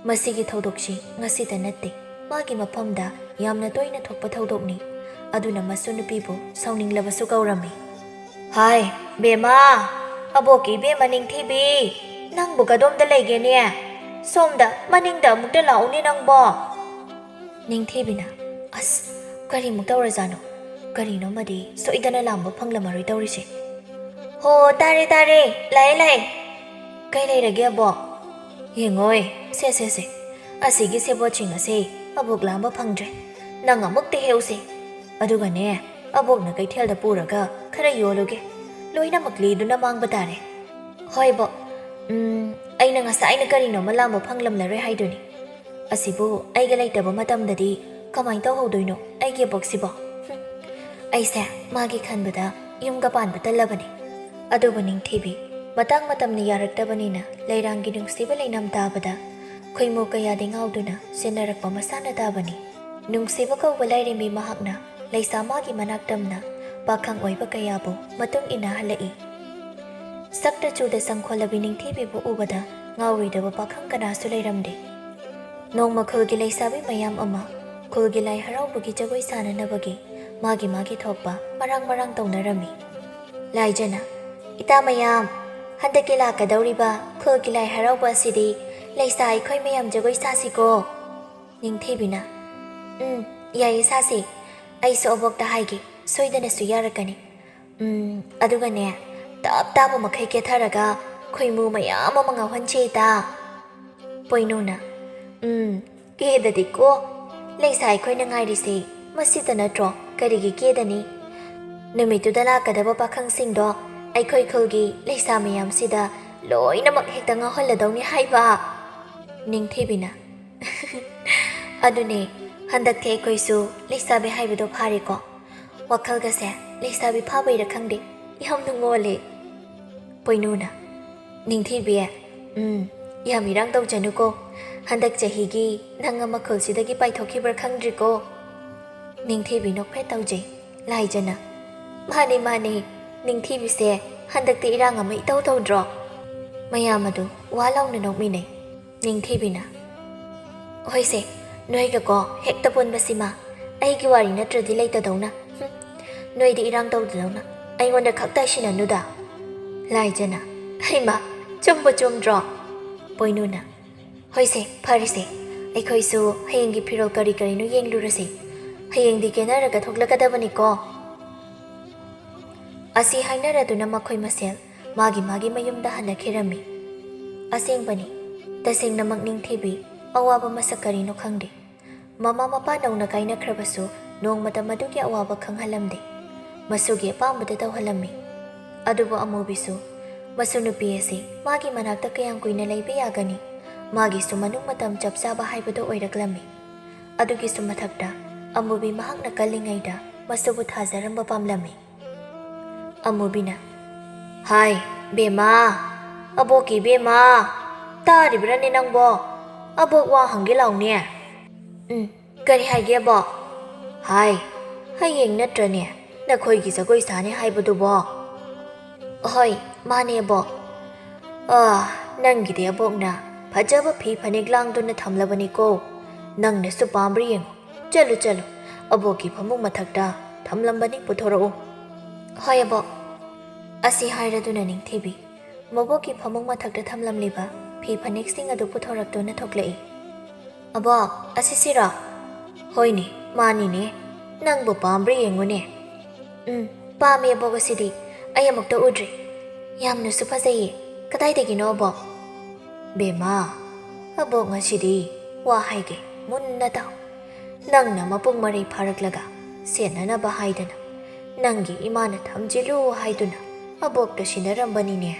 ꯃꯁꯤꯒꯤ ꯊꯧꯗꯣꯛꯁꯤ ꯉꯁꯤꯇ ꯅꯠꯇꯦ, ꯃꯥꯒꯤ ꯃꯐꯝꯗ ꯌꯥꯝꯅ ꯇꯣꯏꯅ ꯊꯣꯛꯄ ꯊꯧꯗꯣꯛꯅꯤ꯫ ꯑꯗꯨꯅ ꯃꯁꯨ ꯅꯨꯄꯤꯕꯨ ꯁꯥꯎꯅꯤꯡꯂꯕꯁꯨ ꯀꯧꯔꯝꯃꯤ꯫ ꯍꯥꯏ, ꯕꯦꯝꯃ, ꯑꯕꯣꯛꯀꯤ ꯏꯕꯦꯝꯃ ꯅꯤꯡꯊꯤꯕꯤ, ꯅꯪꯕꯨ ꯀꯗꯣꯝꯗ ꯂꯩꯒꯦꯅꯦ? ꯁꯣꯝꯗ ꯃꯅꯤꯡꯗ ꯑꯃꯨꯛꯇ ꯂꯥꯛꯎꯅꯦ ꯅꯪꯕꯣ꯫ ꯅꯤꯡꯊꯤꯕꯤꯅ, ꯑꯁ, ꯀꯔꯤꯃꯨꯛ ꯇꯧꯔꯖꯥꯠꯅꯣ? ꯀꯔꯤꯅꯣꯃꯗꯤ ꯁꯣꯏꯗꯅ ꯂꯥꯝꯕ ꯐꯪꯂꯝꯃꯔꯣꯏ ꯇꯧꯔꯤꯁꯦ꯫ ꯍꯣ, ꯇꯥꯔꯦ, ꯇꯥꯔꯦ, ꯂꯥꯛꯑꯦ, ꯂꯥꯛꯑꯦ꯫ ꯀꯩ ꯂꯩꯔꯒꯦ ꯑꯕꯣꯛ? ꯌꯦꯡꯉꯣꯏ, ꯁꯦ, ꯁꯦ, ꯁꯦ, ꯑꯁꯤꯒꯤ ꯁꯦꯕꯣꯠꯁꯤꯡ ꯑꯁꯦ ꯑꯕꯣꯛ ꯂꯥꯝꯕ ꯐꯪꯗ꯭ꯔꯦ꯫ ꯅꯪ ꯑꯃꯨꯛꯇ ꯍꯦꯛꯎꯁꯦ꯫ ꯑꯗꯨꯒꯅꯦ, ꯑꯕꯣꯛꯅ ꯀꯩꯊꯦꯜꯗ ꯄꯨꯔꯒ ꯈꯔ ꯌꯣꯜꯂꯨꯒꯦ꯫ ꯂꯣꯏꯅꯃꯛ ꯂꯤꯗꯨꯅ ꯃꯥꯡꯕ ꯇꯥꯔꯦ꯫ ꯍꯣꯏ ꯕꯣꯛ꯫ ꯎꯝ, ꯑꯩꯅ ꯉꯁꯥꯏꯅ ꯀꯔꯤꯅꯣꯃ ꯂꯥꯝꯕ ꯐꯪꯂꯝꯂꯔꯣꯏ ꯍꯥꯏꯗꯨꯅꯤ꯫ ꯑꯁꯤꯕꯨ ꯑꯩꯒ ꯂꯩꯇꯕ ꯃꯇꯝꯗꯗꯤ ꯀꯃꯥꯏꯅ ꯇꯧꯍꯧꯗꯣꯏꯅꯣ ꯑꯩꯒꯤ ꯑꯕꯣꯛꯁꯤꯕꯣ? ꯍꯨꯝ꯫ ꯑꯩꯁꯦ ꯃꯥꯒꯤ ꯈꯟꯕꯗ ꯌꯨꯝꯒ ꯄꯥꯟꯕ ꯇꯜꯂꯕꯅꯤ꯫ ꯑꯗꯨꯕꯨ ꯅꯤꯡꯊꯤꯕꯤ, ꯃꯇꯥꯡ ꯃꯇꯝꯅ ꯌꯥꯔꯛꯇꯕꯅꯤꯅ ꯂꯩꯔꯥꯡꯒꯤ ꯅꯨꯡꯁꯤꯕ ꯂꯩꯅꯝ ꯇꯥꯕꯗ ꯈꯣꯏꯃꯨ ꯀꯌꯥꯗꯤ ꯉꯥꯎꯗꯨꯅ ꯁꯤꯟꯅꯔꯛꯄ ꯃꯁꯥꯅ ꯇꯥꯕꯅꯤ꯫ ꯅꯨꯡꯁꯤꯕ ꯀꯧꯕ ꯂꯥꯏꯔꯦꯝꯕꯤ ꯃꯍꯥꯛꯅ ꯂꯩꯁꯥ ꯃꯥꯒꯤ ꯃꯅꯥꯛ ꯇꯝꯅ ꯄꯥꯈꯪ ꯑꯣꯏꯕ ꯀꯌꯥꯕꯨ ꯃꯇꯨꯡ ꯏꯟꯅꯍꯜꯂꯛꯏ꯫ ꯁꯛꯇ ꯆꯨꯗ ꯁꯪꯈꯣꯜꯂꯕꯤ ꯅꯤꯡꯊꯤꯕꯤꯕꯨ ꯎꯕꯗ ꯉꯥꯎꯔꯣꯏꯗꯕ ꯄꯥꯈꯪ ꯀꯅꯥꯁꯨ ꯂꯩꯔꯝꯗꯦ꯫ ꯅꯣꯡꯃ ꯈꯨꯜꯒꯤ ꯂꯩꯁꯥꯕꯤ ꯃꯌꯥꯝ ꯑꯃ ꯈꯨꯜꯒꯤ ꯂꯥꯏ ꯍꯔꯥꯎꯕꯒꯤ ꯖꯒꯣꯏ ꯁꯥꯅꯅꯕꯒꯤ ꯃꯥꯒꯤ ꯃꯥꯒꯤ ꯊꯣꯛꯄ ꯃꯔꯥꯡ ꯃꯔꯥꯡ ꯇꯧꯅꯔꯝꯃꯤ꯫ ꯂꯥꯏꯖꯅ, "ꯏꯇꯥ ꯃꯌꯥꯝ, ꯍꯟꯗꯛꯀꯤ ꯂꯥꯛꯀꯗꯧꯔꯤꯕ ꯈꯨꯜꯒꯤ ꯂꯥꯏ ꯍꯔꯥꯎꯕ ꯑꯁꯤꯗꯤ ꯂꯩꯁꯥ ꯑꯩꯈꯣꯏ ꯃꯌꯥꯝ ꯖꯒꯣꯏ ꯁꯥꯁꯤꯀꯣ?" ꯅꯤꯡꯊꯤꯕꯤꯅ, "ꯎꯝ, ꯌꯥꯏꯌꯦ, ꯁꯥꯁꯦ꯫ ꯑꯩꯁꯨ ꯑꯕꯣꯛꯇ ꯍꯥꯏꯒꯦ, ꯁꯣꯏꯗꯅꯁꯨ ꯌꯥꯔꯛꯀꯅꯤ꯫ ꯎꯝ, ꯑꯗꯨꯒꯅꯦ, ꯇꯞ ꯇꯥꯕ ꯃꯈꯩ ꯀꯦꯊꯔꯒ ꯈꯣꯏꯃꯨ ꯃꯌꯥꯝ ꯑꯃ ꯉꯥꯎꯍꯟꯁꯦ ꯏꯇꯥ꯫" ꯄꯣꯏꯅꯨꯅ, "ꯎꯝ, ꯀꯦꯗꯗꯤꯀꯣ꯫ ꯂꯩꯁꯥ ꯑꯩꯈꯣꯏꯅ ꯉꯥꯏꯔꯤꯁꯦ ꯃꯁꯤꯇ ꯅꯠꯇ꯭ꯔꯣ? ꯀꯔꯤꯒꯤ ꯀꯦꯗꯅꯤ? ꯅꯨꯃꯤꯠꯇꯨꯗ ꯂꯥꯛꯀꯗꯕ ꯄꯥꯈꯪꯁꯤꯡꯗꯣ ꯑꯩꯈꯣꯏ ꯈꯨꯜꯒꯤ ꯂꯩꯁꯥ ꯃꯌꯥꯝꯁꯤꯗ ꯂꯣꯏꯅꯃꯛ ꯍꯦꯛꯇ ꯉꯥꯎꯍꯜꯂꯗꯧꯅꯤ ꯍꯥꯏꯕ꯫" ꯅꯤꯡꯊꯤꯕꯤꯅ, "ꯑꯗꯨꯅꯦ, ꯍꯟꯗꯛꯇꯤ ꯑꯩꯈꯣꯏꯁꯨ ꯂꯩꯁꯥꯕꯤ ꯍꯥꯏꯕꯗꯣ ꯐꯥꯔꯦꯀꯣ꯫ ꯋꯥꯈꯜꯒꯁꯦ ꯂꯩꯁꯥꯕꯤ ꯐꯥꯕꯩꯔ ꯈꯪꯗꯦ, ꯌꯥꯝ ꯅꯨꯡꯉꯣꯜꯂꯦ꯫" ꯄꯣꯏꯅꯨꯅ, "ꯅꯤꯡꯊꯤꯕꯤ, ꯎꯝ, ꯌꯥꯝ ꯏꯔꯥꯡ ꯇꯧꯖꯅꯨꯀꯣ꯫ ꯍꯟꯗꯛ ꯆꯍꯤꯒꯤ ꯅꯪ ꯑꯃ ꯈꯨꯜꯁꯤꯗꯒꯤ ꯄꯥꯏꯊꯣꯛꯈꯤꯕ꯭ꯔꯥ ꯈꯪꯗ꯭ꯔꯤꯀꯣ꯫" ꯅꯤꯡꯊꯤꯕꯤ ꯅꯣꯛꯐꯦꯠ ꯇꯧꯖꯩ꯫ ꯂꯥꯏꯖꯅ, "ꯃꯥꯅꯦ, ꯃꯥꯅꯦ, ꯅꯤꯡꯊꯤꯕꯤꯁꯦ ꯍꯟꯗꯛꯇꯤ ꯏꯔꯥꯡ ꯑꯃ ꯏꯇꯧ ꯇꯧꯗ꯭ꯔꯣ?" ꯃꯌꯥꯝ ꯑꯗꯨ ꯋꯥ ꯂꯥꯎꯅ ꯅꯣꯛꯃꯤꯟꯅꯩ꯫ ꯅꯤꯡꯊꯤꯕꯤꯅ, "ꯍꯣꯏꯁꯦ, ꯅꯣꯏꯒꯀꯣ ꯍꯦꯛꯇ ꯄꯨꯟꯕꯁꯤꯃ ꯑꯩꯒꯤ ꯋꯥꯔꯤ ꯅꯠꯇ꯭ꯔꯗꯤ ꯂꯩꯇꯗꯧꯅ꯫ ꯍꯨꯝ, ꯅꯣꯏꯗꯤ ꯏꯔꯥꯡ ꯇꯧꯗꯗꯧꯅ ꯑꯩꯉꯣꯟꯗ ꯈꯛ ꯇꯥꯏꯁꯤꯟꯅꯅꯨꯗ꯫" ꯂꯥꯏꯖꯅ, "ꯍꯩꯃ, ꯆꯨꯝꯕꯨ ꯆꯨꯝꯗ꯭ꯔꯣ?" ꯄꯣꯏꯅꯨꯅ, "ꯍꯣꯏꯁꯦ, ꯐꯔꯦꯁꯦ, ꯑꯩꯈꯣꯏꯁꯨ ꯍꯌꯦꯡꯒꯤ ꯐꯤꯔꯣꯜ ꯀꯔꯤ ꯀꯔꯤꯅꯣ ꯌꯦꯡꯂꯨꯔꯁꯦ꯫ ꯍꯌꯦꯡꯗꯤ ꯀꯦꯅꯔꯒ ꯊꯣꯛꯂꯛꯀꯗꯕꯅꯤꯀꯣ꯫" ꯑꯁꯤ ꯍꯥꯏꯅꯔꯗꯨꯅ ꯃꯈꯣꯏ ꯃꯁꯦꯜ ꯃꯥꯒꯤ ꯃꯥꯒꯤ ꯃꯌꯨꯝꯗ ꯍꯜꯂꯛꯈꯤꯔꯝꯃꯤ꯫ ꯑꯁꯦꯡꯕꯅꯤ, ꯇꯁꯦꯡꯅꯃꯛ ꯅꯤꯡꯊꯤꯕꯤ ꯑꯋꯥꯕ ꯃꯁꯛ ꯀꯔꯤꯅꯣ ꯈꯪꯗꯦ꯫ ꯃꯃꯥ ꯃꯄꯥ ꯅꯧꯅ ꯀꯥꯏꯅꯈ꯭ꯔꯕꯁꯨ ꯅꯣꯡꯃꯇ ꯃꯗꯨꯒꯤ ꯑꯋꯥꯕ ꯈꯪꯍꯜꯂꯝꯗꯦ꯫ ꯃꯁꯨꯒꯤ ꯑꯄꯥꯝꯕꯗ ꯇꯧꯍꯜꯂꯝꯃꯤ꯫ ꯑꯗꯨꯕꯨ ꯑꯃꯨꯕꯤꯁꯨ ꯃꯁꯨ ꯅꯨꯄꯤ ꯑꯁꯤ ꯃꯥꯒꯤ ꯃꯅꯥꯛꯇ ꯀꯌꯥꯝ ꯀꯨꯏꯅ ꯂꯩꯕ ꯌꯥꯒꯅꯤ? ꯃꯥꯒꯤꯁꯨ ꯃꯅꯨꯡ ꯃꯇꯝ ꯆꯞ ꯆꯥꯕ ꯍꯥꯏꯕꯗꯣ ꯑꯣꯏꯔꯛꯂꯝꯃꯤ꯫ ꯑꯗꯨꯒꯤꯁꯨ ꯃꯊꯛꯇ ꯑꯃꯨꯕꯤ ꯃꯍꯥꯛꯅ ꯀꯜꯂꯤꯉꯩꯗ ꯃꯁꯨꯕꯨ ꯊꯥꯖꯔꯝꯕ ꯄꯥꯝꯂꯝꯃꯤ꯫ ꯑꯃꯨꯕꯤꯅ, "ꯍꯥꯏ, ꯕꯦꯝꯃ, ꯑꯕꯣꯛꯀꯤ ꯕꯦꯝꯃ, ꯇꯥꯔꯤꯕ꯭ꯔꯥꯅꯦ ꯅꯪꯕꯣ? ꯑꯕꯣꯛ ꯋꯥ ꯍꯪꯒꯦ ꯂꯥꯎꯅꯦ꯫" "ꯎꯝ, ꯀꯔꯤ ꯍꯥꯏꯒꯦ ꯑꯕꯣꯛ?" "ꯍꯥꯏ, ꯍꯌꯦꯡ ꯅꯠꯇ꯭ꯔꯅꯦ ꯅꯈꯣꯏꯒꯤ ꯖꯒꯣꯏ ꯁꯥꯅꯤ ꯍꯥꯏꯕꯗꯨꯕꯣ?" "ꯍꯣꯏ, ꯃꯥꯅꯦ ꯑꯕꯣꯛ꯫" "ꯑꯥ, ꯅꯪꯒꯤꯗꯤ ꯑꯕꯣꯛꯅ ꯐꯖꯕ ꯐꯤ ꯐꯅꯦꯛ ꯂꯥꯡꯗꯨꯅ ꯊꯝꯂꯕꯅꯤꯀꯣ꯫ ꯅꯪꯅꯁꯨ ꯄꯥꯝꯕ꯭ꯔꯥ ꯌꯦꯡꯉꯨ꯫ ꯆꯠꯂꯨ, ꯆꯠꯂꯨ, ꯑꯕꯣꯛꯀꯤ ꯐꯃꯨꯡ ꯃꯊꯛꯇ ꯊꯝꯂꯝꯕꯅꯤ, ꯄꯨꯊꯣꯔꯛꯎ꯫" "ꯍꯣꯏ ꯑꯕꯣꯛ꯫" ꯑꯁꯤ ꯍꯥꯏꯔꯗꯨꯅ ꯅꯤꯡꯊꯤꯕꯤ ꯃꯕꯣꯛꯀꯤ ꯐꯃꯨꯡ ꯃꯊꯛꯇ ꯊꯝꯂꯝꯂꯤꯕ ꯐꯤ ꯐꯅꯦꯛꯁꯤꯡ ꯑꯗꯨ ꯄꯨꯊꯣꯔꯛꯇꯨꯅ ꯊꯣꯛꯂꯛꯏ꯫ "ꯑꯕꯣꯛ, ꯑꯁꯤꯁꯤꯔꯣ?" "ꯍꯣꯏꯅꯦ, ꯃꯥꯅꯤꯅꯦ꯫ ꯅꯪꯕꯨ ꯄꯥꯝꯕ꯭ꯔꯥ ꯌꯦꯡꯉꯨꯅꯦ꯫" "ꯎꯝ, ꯄꯥꯝꯃꯦ ꯑꯕꯣꯛ, ꯑꯁꯤꯗꯤ ꯑꯩ ꯑꯃꯨꯛꯇ ꯎꯗ꯭ꯔꯤ꯫ ꯌꯥꯝꯅꯁꯨ ꯐꯖꯩꯌꯦ꯫ ꯀꯗꯥꯏꯗꯒꯤꯅꯣ ꯑꯕꯣꯛ?" "ꯕꯦꯝꯃ, ꯑꯕꯣꯛ ꯉꯁꯤꯗꯤ ꯋꯥ ꯍꯥꯏꯒꯦ, ꯃꯨꯟꯅ ꯇꯥꯎ꯫ ꯅꯪꯅ ꯃꯄꯨꯡ ꯃꯔꯩ ꯐꯥꯔꯛꯂꯒ ꯁꯦꯟꯅꯅꯕ ꯍꯥꯏꯗꯅ ꯅꯪꯒꯤ ꯏꯃꯥꯅ ꯊꯝꯖꯤꯜꯂꯨ ꯍꯥꯏꯗꯨꯅ ꯑꯕꯣꯛꯇ ꯁꯤꯟꯅꯔꯝꯕꯅꯤꯅꯦ꯫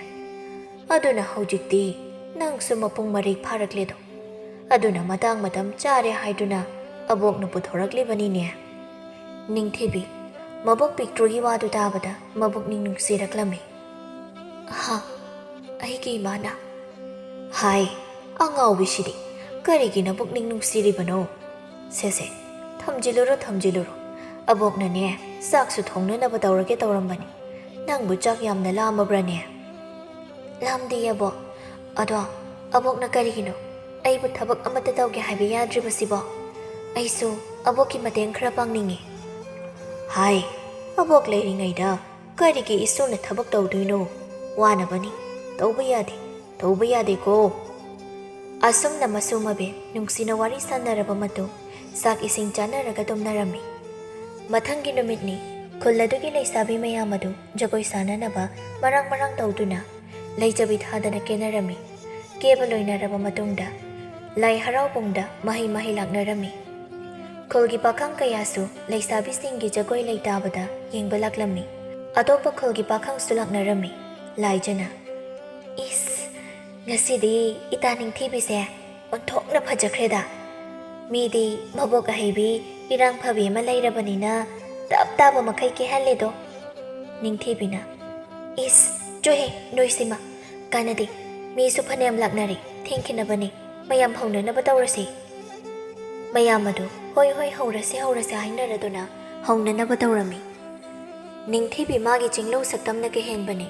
ꯑꯗꯨꯅ ꯍꯧꯖꯤꯛꯇꯤ ꯅꯪꯁꯨ ꯃꯄꯨꯡ ꯃꯔꯩ ꯐꯥꯔꯛꯂꯦꯗꯣ꯫ ꯑꯗꯨꯅ ꯃꯇꯥꯡ ꯃꯇꯝ ꯆꯥꯔꯦ ꯍꯥꯏꯗꯨꯅ ꯑꯕꯣꯛꯅ ꯄꯨꯊꯣꯔꯛꯂꯤꯕꯅꯤꯅꯦ꯫" ꯅꯤꯡꯊꯤꯕꯤ ꯃꯕꯣꯛ ꯄꯤꯛꯇ꯭ꯔꯨꯒꯤ ꯋꯥꯗꯨ ꯇꯥꯕꯗ ꯃꯕꯨꯛꯅꯤꯡ ꯅꯨꯡꯁꯤꯔꯛꯂꯝꯃꯤ꯫ "ꯍꯥ? ꯑꯩꯒꯤ ꯏꯃꯥꯅ?" "ꯍꯥꯏ, ꯑꯉꯥꯎꯕꯤꯁꯤꯗꯤ, ꯀꯔꯤꯒꯤ ꯅꯕꯨꯛꯅꯤꯡ ꯅꯨꯡꯁꯤꯔꯤꯕꯅꯣ? ꯁꯦ, ꯁꯦ, ꯊꯝꯖꯤꯜꯂꯨꯔꯣ, ꯊꯝꯖꯤꯜꯂꯨꯔꯣ꯫ ꯑꯕꯣꯛꯅꯅꯦ, ꯆꯥꯛꯁꯨ ꯊꯣꯡꯅꯅꯕ ꯇꯧꯔꯒꯦ ꯇꯧꯔꯝꯕꯅꯤ꯫ ꯅꯪꯕꯨ ꯆꯥꯛ ꯌꯥꯝꯅ ꯂꯥꯝꯃꯕ꯭ꯔꯥꯅꯦ?" "ꯂꯥꯝꯗꯦ ꯑꯕꯣꯛ꯫ ꯑꯗꯣ ꯑꯕꯣꯛꯅ ꯀꯔꯤꯒꯤꯅꯣ ꯑꯩꯕꯨ ꯊꯕꯛ ꯑꯃꯠꯇ ꯇꯧꯒꯦ ꯍꯥꯏꯕ ꯌꯥꯗ꯭ꯔꯤꯕꯁꯤꯕꯣ? ꯑꯩꯁꯨ ꯑꯕꯣꯛꯀꯤ ꯃꯇꯦꯡ ꯈꯔ ꯄꯥꯡꯅꯤꯡꯉꯤ꯫" "ꯍꯥꯏ, ꯑꯕꯣꯛ ꯂꯩꯔꯤꯉꯩꯗ ꯀꯔꯤꯒꯤ ꯏꯁꯨꯅ ꯊꯕꯛ ꯇꯧꯗꯣꯏꯅꯣ? ꯋꯥꯅꯕꯅꯤ꯫ ꯇꯧꯕ ꯌꯥꯗꯦ, ꯇꯧꯕ ꯌꯥꯗꯦꯀꯣ꯫" ꯑꯁꯨꯝꯅ ꯃꯁꯨ ꯃꯕꯦꯟ ꯅꯨꯡꯁꯤꯅ ꯋꯥꯔꯤ ꯁꯥꯟꯅꯔꯕ ꯃꯇꯨꯡ ꯆꯥꯛ ꯏꯁꯤꯡ ꯆꯥꯅꯔꯒ ꯇꯨꯝꯅꯔꯝꯃꯤ꯫ ꯃꯊꯪꯒꯤ ꯅꯨꯃꯤꯠꯅꯤ꯫ ꯈꯨꯜ ꯑꯗꯨꯒꯤ ꯂꯩꯁꯥꯕꯤ ꯃꯌꯥꯝ ꯑꯗꯨ ꯖꯒꯣꯏ ꯁꯥꯅꯅꯕ ꯃꯔꯥꯡ ꯃꯔꯥꯡ ꯇꯧꯗꯨꯅ ꯂꯩꯖꯕꯤ ꯊꯥꯗꯅ ꯀꯦꯅꯔꯝꯃꯤ꯫ ꯀꯦꯕ ꯂꯣꯏꯅꯔꯕ ꯃꯇꯨꯡꯗ ꯂꯥꯏ ꯍꯔꯥꯎꯕꯨꯡꯗ ꯃꯍꯩ ꯃꯍꯩ ꯂꯥꯛꯅꯔꯝꯃꯤ꯫ ꯈꯨꯜꯒꯤ ꯄꯥꯈꯪ ꯀꯌꯥꯁꯨ ꯂꯩꯁꯥꯕꯤꯁꯤꯡꯒꯤ ꯖꯒꯣꯏ ꯂꯩꯇꯥꯕꯗ ꯌꯦꯡꯕ ꯂꯥꯛꯂꯝꯃꯤ꯫ ꯑꯇꯣꯞꯄ ꯈꯨꯜꯒꯤ ꯄꯥꯈꯪꯁꯨ ꯂꯥꯛꯅꯔꯝꯃꯤ꯫ ꯂꯥꯏꯖꯅ ꯏꯁ, ꯉꯁꯤꯗꯤ ꯏꯇꯥ ꯅꯤꯡꯊꯤꯕꯤꯁꯦ ꯑꯣꯟꯊꯣꯛꯅ ꯐꯖꯈ꯭ꯔꯦꯗ꯫ ꯃꯤꯗꯤ ꯃꯕꯣꯛ ꯑꯍꯩꯕꯤ, ꯏꯔꯥꯡ ꯐꯕꯤ ꯑꯃ ꯂꯩꯔꯕꯅꯤꯅ ꯇꯞ ꯇꯥꯕ ꯃꯈꯩ ꯀꯦꯍꯜꯂꯦꯗꯣ꯫ ꯅꯤꯡꯊꯤꯕꯤꯅ, "ꯏꯁ, ꯆꯣꯍꯦ, ꯅꯣꯏꯁꯤꯃ꯫ ꯀꯥꯟꯅꯗꯦ, ꯃꯤꯁꯨ ꯐꯅꯌꯥꯝ ꯂꯥꯛꯅꯔꯦ, ꯊꯦꯡꯈꯤꯅꯕꯅꯤ꯫ ꯃꯌꯥꯝ ꯍꯧꯅꯅꯕ ꯇꯧꯔꯁꯤ꯫" ꯃꯌꯥꯝ ꯑꯗꯨ "ꯍꯣꯏ, ꯍꯣꯏ, ꯍꯧꯔꯁꯤ, ꯍꯧꯔꯁꯤ" ꯍꯥꯏꯅꯔꯗꯨꯅ ꯍꯧꯅꯅꯕ ꯇꯧꯔꯝꯃꯤ꯫ ꯅꯤꯡꯊꯤꯕꯤ ꯃꯥꯒꯤ ꯆꯤꯡꯂꯧ ꯁꯛꯇꯝꯅ ꯀꯦꯍꯦꯟꯕꯅꯤ꯫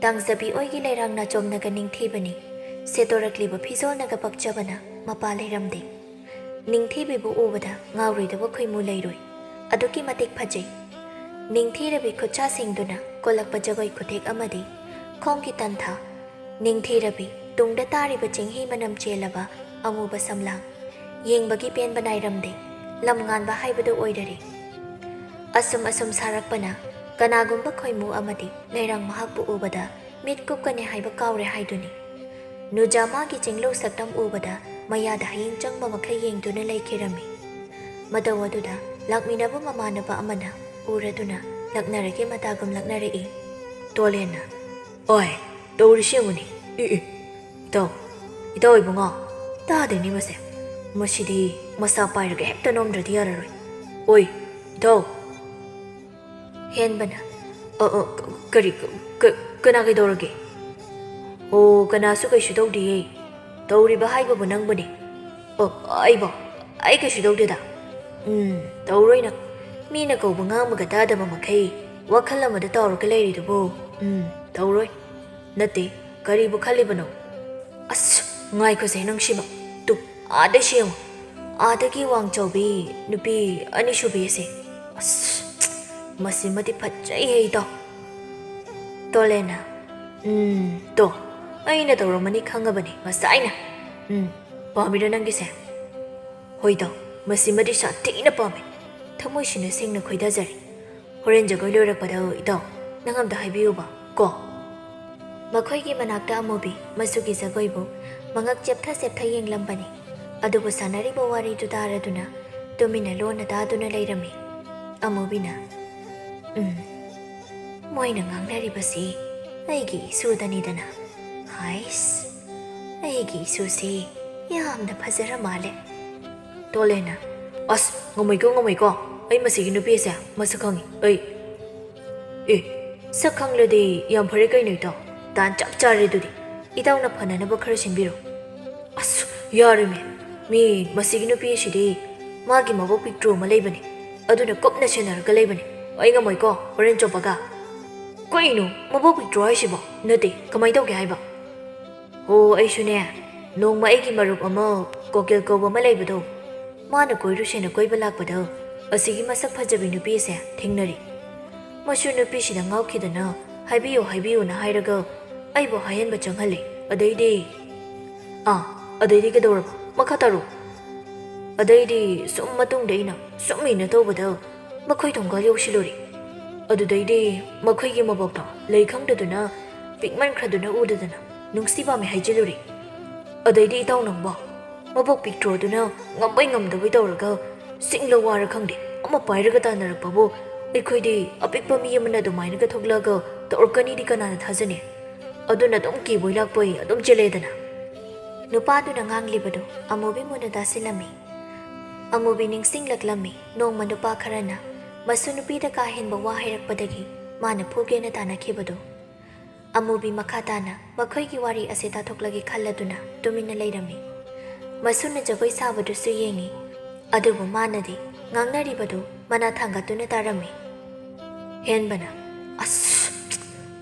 ꯇꯥꯡꯖꯕꯤ ꯑꯣꯏꯒꯤ ꯂꯩꯔꯥꯡ ꯅꯥꯆꯣꯝꯅꯒ ꯅꯤꯡꯊꯤꯕꯅꯤ꯫ ꯁꯦꯠꯇꯣꯔꯛꯂꯤꯕ ꯐꯤꯖꯣꯜꯅꯒ ꯄꯛꯆꯕꯅ ꯃꯄꯥ ꯂꯩꯔꯝꯗꯦ꯫ ꯅꯤꯡꯊꯤꯕꯤꯕꯨ ꯎꯕꯗ ꯉꯥꯎꯔꯣꯏꯗꯕ ꯈꯣꯏꯃꯨ ꯂꯩꯔꯣꯏ꯫ ꯑꯗꯨꯛꯀꯤ ꯃꯇꯤꯛ ꯐꯖꯩ꯫ ꯅꯤꯡꯊꯤꯔꯕꯤ ꯈꯨꯠꯁꯥ ꯁꯤꯡꯗꯨꯅ ꯀꯣꯜꯂꯛꯄ ꯖꯒꯣꯏ ꯈꯨꯊꯦꯛ ꯑꯃꯗꯤ ꯈꯣꯡꯒꯤ ꯇꯟꯊꯥ, ꯅꯤꯡꯊꯤꯔꯕꯤ ꯇꯨꯡꯗ ꯇꯥꯔꯤꯕ ꯆꯤꯡꯍꯤ ꯃꯅꯝ ꯆꯦꯜꯂꯕ ꯑꯃꯨꯕ ꯁꯝꯂꯥꯡ, ꯌꯦꯡꯕꯒꯤ ꯄꯦꯟꯕ ꯅꯥꯏꯔꯝꯗꯦ꯫ ꯂꯝ ꯉꯥꯟꯕ ꯍꯥꯏꯕꯗꯨ ꯑꯣꯏꯔꯔꯦ꯫ ꯑꯁꯨꯝ ꯑꯁꯨꯝ ꯁꯥꯔꯛꯄꯅ ꯀꯅꯥꯒꯨꯝꯕ ꯈꯣꯏꯃꯨ ꯑꯃꯗꯤ ꯂꯩꯔꯥꯡ ꯃꯍꯥꯛꯄꯨ ꯎꯕꯗ ꯃꯤꯠ ꯀꯨꯞꯀꯅꯤ ꯍꯥꯏꯕ ꯀꯥꯎꯔꯦ ꯍꯥꯏꯗꯨꯅꯤ꯫ ꯅꯨꯖꯥ ꯃꯥꯒꯤ ꯆꯤꯡꯂꯧ ꯁꯛꯇꯝ ꯎꯕꯗ ꯃꯌꯥꯗ ꯍꯌꯤꯡ ꯆꯪꯕ ꯃꯈꯩ ꯌꯦꯡꯗꯨꯅ ꯂꯩꯈꯤꯔꯝꯃꯤ꯫ ꯃꯇꯧ ꯑꯗꯨꯗ ꯂꯥꯛꯃꯤꯟꯅꯕ ꯃꯃꯥꯟꯅꯕ ꯑꯃꯅ ꯎꯔꯗꯨꯅ ꯂꯛꯅꯔꯒꯦ ꯃꯇꯥꯒꯨꯝ ꯂꯛꯅꯔꯛꯏ꯫ ꯇꯣꯂꯦꯟꯅ, "ꯑꯣꯏ, ꯇꯧꯔꯤꯁꯤ ꯌꯦꯡꯉꯨꯅꯦ꯫ ꯏ, ꯏ, ꯏꯇꯥꯎ, ꯏꯇꯥꯎ ꯏꯕꯨꯡꯉꯣ, ꯇꯥꯗꯦꯅꯦ ꯃꯁꯦ꯫ ꯃꯁꯤꯗꯤ ꯃꯁꯥ ꯄꯥꯏꯔꯒ ꯍꯦꯛꯇ ꯅꯣꯝꯗ꯭ꯔꯗꯤ ꯌꯥꯔꯔꯣꯏ꯫ ꯑꯣꯏ, ꯏꯇꯥꯎ!" ꯍꯦꯟꯕꯅ, "ꯑ, ꯑ, ꯀ-, ꯀꯔꯤ, ꯀ-, ꯀ-, ꯀꯅꯥ ꯀꯩꯗꯧꯔꯒꯦ? ꯑꯣ, ꯀꯅꯥꯁꯨ ꯀꯩꯁꯨ ꯇꯧꯗꯤꯌꯦ꯫ ꯇꯧꯔꯤꯕ ꯍꯥꯏꯕꯕꯨ ꯅꯪꯕꯨꯅꯦ꯫ ꯑꯣ, ꯑꯩꯕꯣ? ꯑꯩ ꯀꯩꯁꯨ ꯇꯧꯗꯦꯗ꯫ ꯎꯝ, ꯇꯧꯔꯣꯏ ꯅꯪ꯫ ꯃꯤꯅ ꯀꯧꯕ ꯉꯥꯡꯕꯒ ꯇꯥꯗꯕ ꯃꯈꯩ ꯋꯥꯈꯜ ꯑꯃꯗ ꯇꯥꯎꯔꯒ ꯂꯩꯔꯤꯗꯨꯕꯨ꯫ ꯎꯝ, ꯇꯧꯔꯣꯏ꯫ ꯅꯠꯇꯦ, ꯀꯔꯤꯕꯨ ꯈꯜꯂꯤꯕꯅꯣ? ꯑꯁ, ꯉꯥꯏꯈꯣꯁꯦ ꯅꯪꯁꯤꯃ꯫ ꯇꯨ, ꯑꯥꯗ ꯁꯤ ꯌꯦꯡꯉꯨ꯫ ꯑꯥꯗꯒꯤ ꯋꯥꯡ ꯆꯥꯎꯕꯤ ꯅꯨꯄꯤ ꯑꯅꯤꯁꯨꯕꯤ ꯑꯁꯦ꯫ ꯑꯁ, ꯃꯁꯤꯃꯗꯤ ꯐꯖꯩꯍꯦ ꯏꯇꯥꯎ꯫" ꯇꯣꯂꯦꯟꯅ, "ꯎꯝ, ꯇꯣ, ꯑꯩꯅ ꯇꯧꯔꯝꯃꯅꯤ ꯈꯪꯉꯕꯅꯤ ꯉꯁꯥꯏꯅ꯫ ꯎꯝ, ꯄꯥꯝꯃꯤꯔꯣ ꯅꯪꯒꯤꯁꯦ?" "ꯍꯣꯏ ꯏꯇꯥꯎ, ꯃꯁꯤꯃꯗꯤ ꯁꯥꯊꯤꯅ ꯄꯥꯝꯃꯤ꯫ ꯊꯃꯣꯏꯁꯤꯅ ꯁꯦꯡꯅ ꯈꯣꯏꯗꯥꯖꯔꯤ꯫ ꯍꯣꯔꯦꯟ ꯖꯒꯣꯏ ꯂꯣꯏꯔꯛꯄꯗ ꯏꯇꯥꯎ, ꯅꯪ ꯑꯝꯇ ꯍꯥꯏꯕꯤꯌꯨꯕ ꯀꯣ꯫" ꯃꯈꯣꯏꯒꯤ ꯃꯅꯥꯛꯇ ꯑꯃꯨꯕꯤ ꯃꯆꯨꯒꯤ ꯖꯒꯣꯏꯕꯨ ꯃꯉꯛ ꯆꯦꯞꯊ ꯆꯦꯞꯊ ꯌꯦꯡꯂꯝꯕꯅꯤ꯫ ꯑꯗꯨꯕꯨ ꯁꯥꯟꯅꯔꯤꯕ ꯋꯥꯔꯤꯗꯨ ꯇꯥꯔꯗꯨꯅ ꯇꯨꯃꯤꯟꯅ ꯂꯣꯟꯅ ꯇꯥꯗꯨꯅ ꯂꯩꯔꯝꯃꯤ꯫ ꯑꯃꯨꯕꯤꯅ, "ꯎꯝ, ꯃꯣꯏꯅ ꯉꯥꯡꯅꯔꯤꯕꯁꯤ ꯑꯩꯒꯤ ꯏꯁꯨꯗꯅꯤꯗꯅ꯫ ꯍꯥꯏꯁ, ꯑꯩꯒꯤ ꯏꯁꯨꯁꯤ ꯌꯥꯝꯅ ꯐꯖꯔ ꯃꯥꯜꯂꯦ꯫ ꯇꯣꯂꯦꯟꯅ, "ꯑꯁ, ꯉꯝꯃꯣꯏꯀꯣ, ꯉꯝꯃꯣꯏꯀꯣ꯫ ꯑꯩ ꯃꯁꯤꯒꯤ ꯅꯨꯄꯤꯁꯦ ꯃꯁꯛ ꯈꯪꯉꯤ꯫ ꯑꯩ, ꯑꯦ, ꯁꯛ ꯈꯪꯂꯗꯤ ꯌꯥꯝ ꯐꯔꯦ ꯀꯩꯅꯣ ꯏꯇꯥꯎ꯫ ꯇꯥꯟ ꯆꯞ ꯆꯥꯔꯦ ꯑꯗꯨꯗꯤ꯫ ꯏꯇꯥꯎꯅ ꯐꯅꯅꯕ ꯈꯔ ꯁꯤꯟꯕꯤꯔꯣ꯫" "ꯑꯁ, ꯌꯥꯔꯣꯏꯃꯦ꯫ ꯃꯤ ꯃꯁꯤꯒꯤ ꯅꯨꯄꯤ ꯑꯁꯤꯗꯤ ꯃꯥꯒꯤ ꯃꯕꯣꯛ ꯄꯤꯛꯇ꯭ꯔꯨ ꯑꯃ ꯂꯩꯕꯅꯤ꯫ ꯑꯗꯨꯅ ꯀꯨꯞꯅ ꯁꯦꯟꯅꯔꯒ ꯂꯩꯕꯅꯤ꯫ ꯑꯩ ꯉꯝꯃꯣꯏꯀꯣ, ꯍꯣꯔꯦꯟ ꯆꯣꯞꯄꯒ꯫" "ꯀꯩꯅꯣ, ꯃꯕꯣꯛ ꯄꯤꯛꯇ꯭ꯔꯨ ꯍꯥꯏꯁꯤꯕꯣ? ꯅꯠꯇꯦ, ꯀꯃꯥꯏꯅ ꯇꯧꯒꯦ ꯍꯥꯏꯕ?" "ꯍꯣ, ꯑꯩꯁꯨꯅꯦ, ꯅꯣꯡꯃ ꯑꯩꯒꯤ ꯃꯔꯨꯞ ꯑꯃ ꯀꯣꯀꯤꯜ ꯀꯧꯕ ꯑꯃ ꯂꯩꯕꯗꯣ, ꯃꯥꯅ ꯀꯣꯏꯔꯨꯁꯦꯅ ꯀꯣꯏꯕ ꯂꯥꯛꯄꯗ ꯑꯁꯤꯒꯤ ꯃꯁꯛ ꯐꯖꯕꯤ ꯅꯨꯄꯤ ꯑꯁꯦ ꯊꯦꯡꯅꯔꯦ꯫ ꯃꯁꯨ ꯅꯨꯄꯤꯁꯤꯗ ꯉꯥꯎꯈꯤꯗꯅ ꯍꯥꯏꯕꯤꯌꯨ, ꯍꯥꯏꯕꯤꯌꯨꯅ ꯍꯥꯏꯔꯒ ꯑꯩꯕꯨ ꯍꯥꯏꯍꯟꯕ ꯆꯪꯍꯜꯂꯦ꯫ ꯑꯗꯩꯗꯤ꯫" "ꯑꯥ, ꯑꯗꯩꯗꯤ ꯀꯩꯗꯧꯔꯕ? ꯃꯈꯥ ꯇꯥꯔꯣ꯫" "ꯑꯗꯩꯗꯤ ꯁꯨꯝ ꯃꯇꯨꯡꯗ ꯑꯩꯅ ꯁꯨꯝ ꯏꯟꯅ ꯇꯧꯕꯗ ꯃꯈꯣꯏ ꯊꯣꯡꯒꯥꯜ ꯌꯧꯁꯤꯜꯂꯨꯔꯦ꯫ ꯑꯗꯨꯗꯩꯗꯤ ꯃꯈꯣꯏꯒꯤ ꯃꯕꯣꯛꯇꯣ ꯂꯩ ꯈꯪꯗꯗꯨꯅ ꯄꯤꯛꯃꯟꯈ꯭ꯔꯗꯨꯅ ꯎꯗꯗꯅ ꯅꯨꯡꯁꯤ ꯄꯥꯝꯃꯦ ꯍꯥꯏꯖꯤꯜꯂꯨꯔꯦ꯫ ꯑꯗꯩꯗꯤ ꯏꯇꯥꯎ ꯅꯪꯕꯣ, ꯃꯕꯣꯛ ꯄꯤꯛꯇ꯭ꯔꯣꯗꯨꯅ ꯉꯝꯕꯩ ꯉꯝꯗꯕꯩ ꯇꯧꯔꯒ ꯁꯤꯡꯂ ꯋꯥꯔ ꯈꯪꯗꯦ ꯑꯃ ꯄꯥꯏꯔꯒ ꯇꯥꯟꯅꯔꯛꯄꯕꯨ ꯑꯩꯈꯣꯏꯗꯤ ꯑꯄꯤꯛꯄ ꯃꯤ ꯑꯃꯅ ꯑꯗꯨꯃꯥꯏꯅꯒ ꯊꯣꯛꯂꯛꯑꯒ ꯇꯧꯔꯛꯀꯅꯤꯗꯤ ꯀꯅꯥꯅ ꯊꯥꯖꯅꯤ? ꯑꯗꯨꯅ ꯑꯗꯨꯝ ꯀꯤꯕꯣꯏ ꯂꯥꯛꯄꯣꯏ ꯑꯗꯨꯝ ꯆꯦꯜꯂꯦꯗꯅ꯫" ꯅꯨꯄꯥꯗꯨꯅ ꯉꯥꯡꯂꯤꯕꯗꯨ ꯑꯃꯨꯕꯤ ꯃꯨꯟꯅ ꯇꯥꯁꯤꯜꯂꯝꯃꯤ꯫ ꯑꯃꯨꯕꯤ ꯅꯤꯡꯁꯤꯡꯂꯛꯂꯝꯃꯤ ꯅꯣꯡꯃ ꯅꯨꯄꯥ ꯈꯔꯅ ꯃꯁꯨ ꯅꯨꯄꯤꯗ ꯀꯥ ꯍꯦꯟꯕ ꯋꯥ ꯍꯥꯏꯔꯛꯄꯗꯒꯤ ꯃꯥꯅ ꯐꯨꯒꯦꯅ ꯇꯥꯟꯅꯈꯤꯕꯗꯨ꯫ ꯑꯃꯨꯕꯤ ꯃꯈꯥ ꯇꯥꯅ ꯃꯈꯣꯏꯒꯤ ꯋꯥꯔꯤ ꯑꯁꯤ ꯇꯥꯊꯣꯛꯂꯒꯦ ꯈꯜꯂꯗꯨꯅ ꯇꯨꯃꯤꯟꯅ ꯂꯩꯔꯝꯃꯤ꯫ ꯃꯁꯨꯅ ꯖꯒꯣꯏ ꯁꯥꯕꯗꯨꯁꯨ ꯌꯦꯡꯉꯤ, ꯑꯗꯨꯕꯨ ꯃꯥꯅꯗꯤ ꯉꯥꯡꯅꯔꯤꯕꯗꯨ ꯃꯅꯥ ꯊꯥꯡꯒꯠꯇꯨꯅ ꯇꯥꯔꯝꯃꯤ꯫ ꯍꯦꯟꯕꯅ, "ꯑꯁ,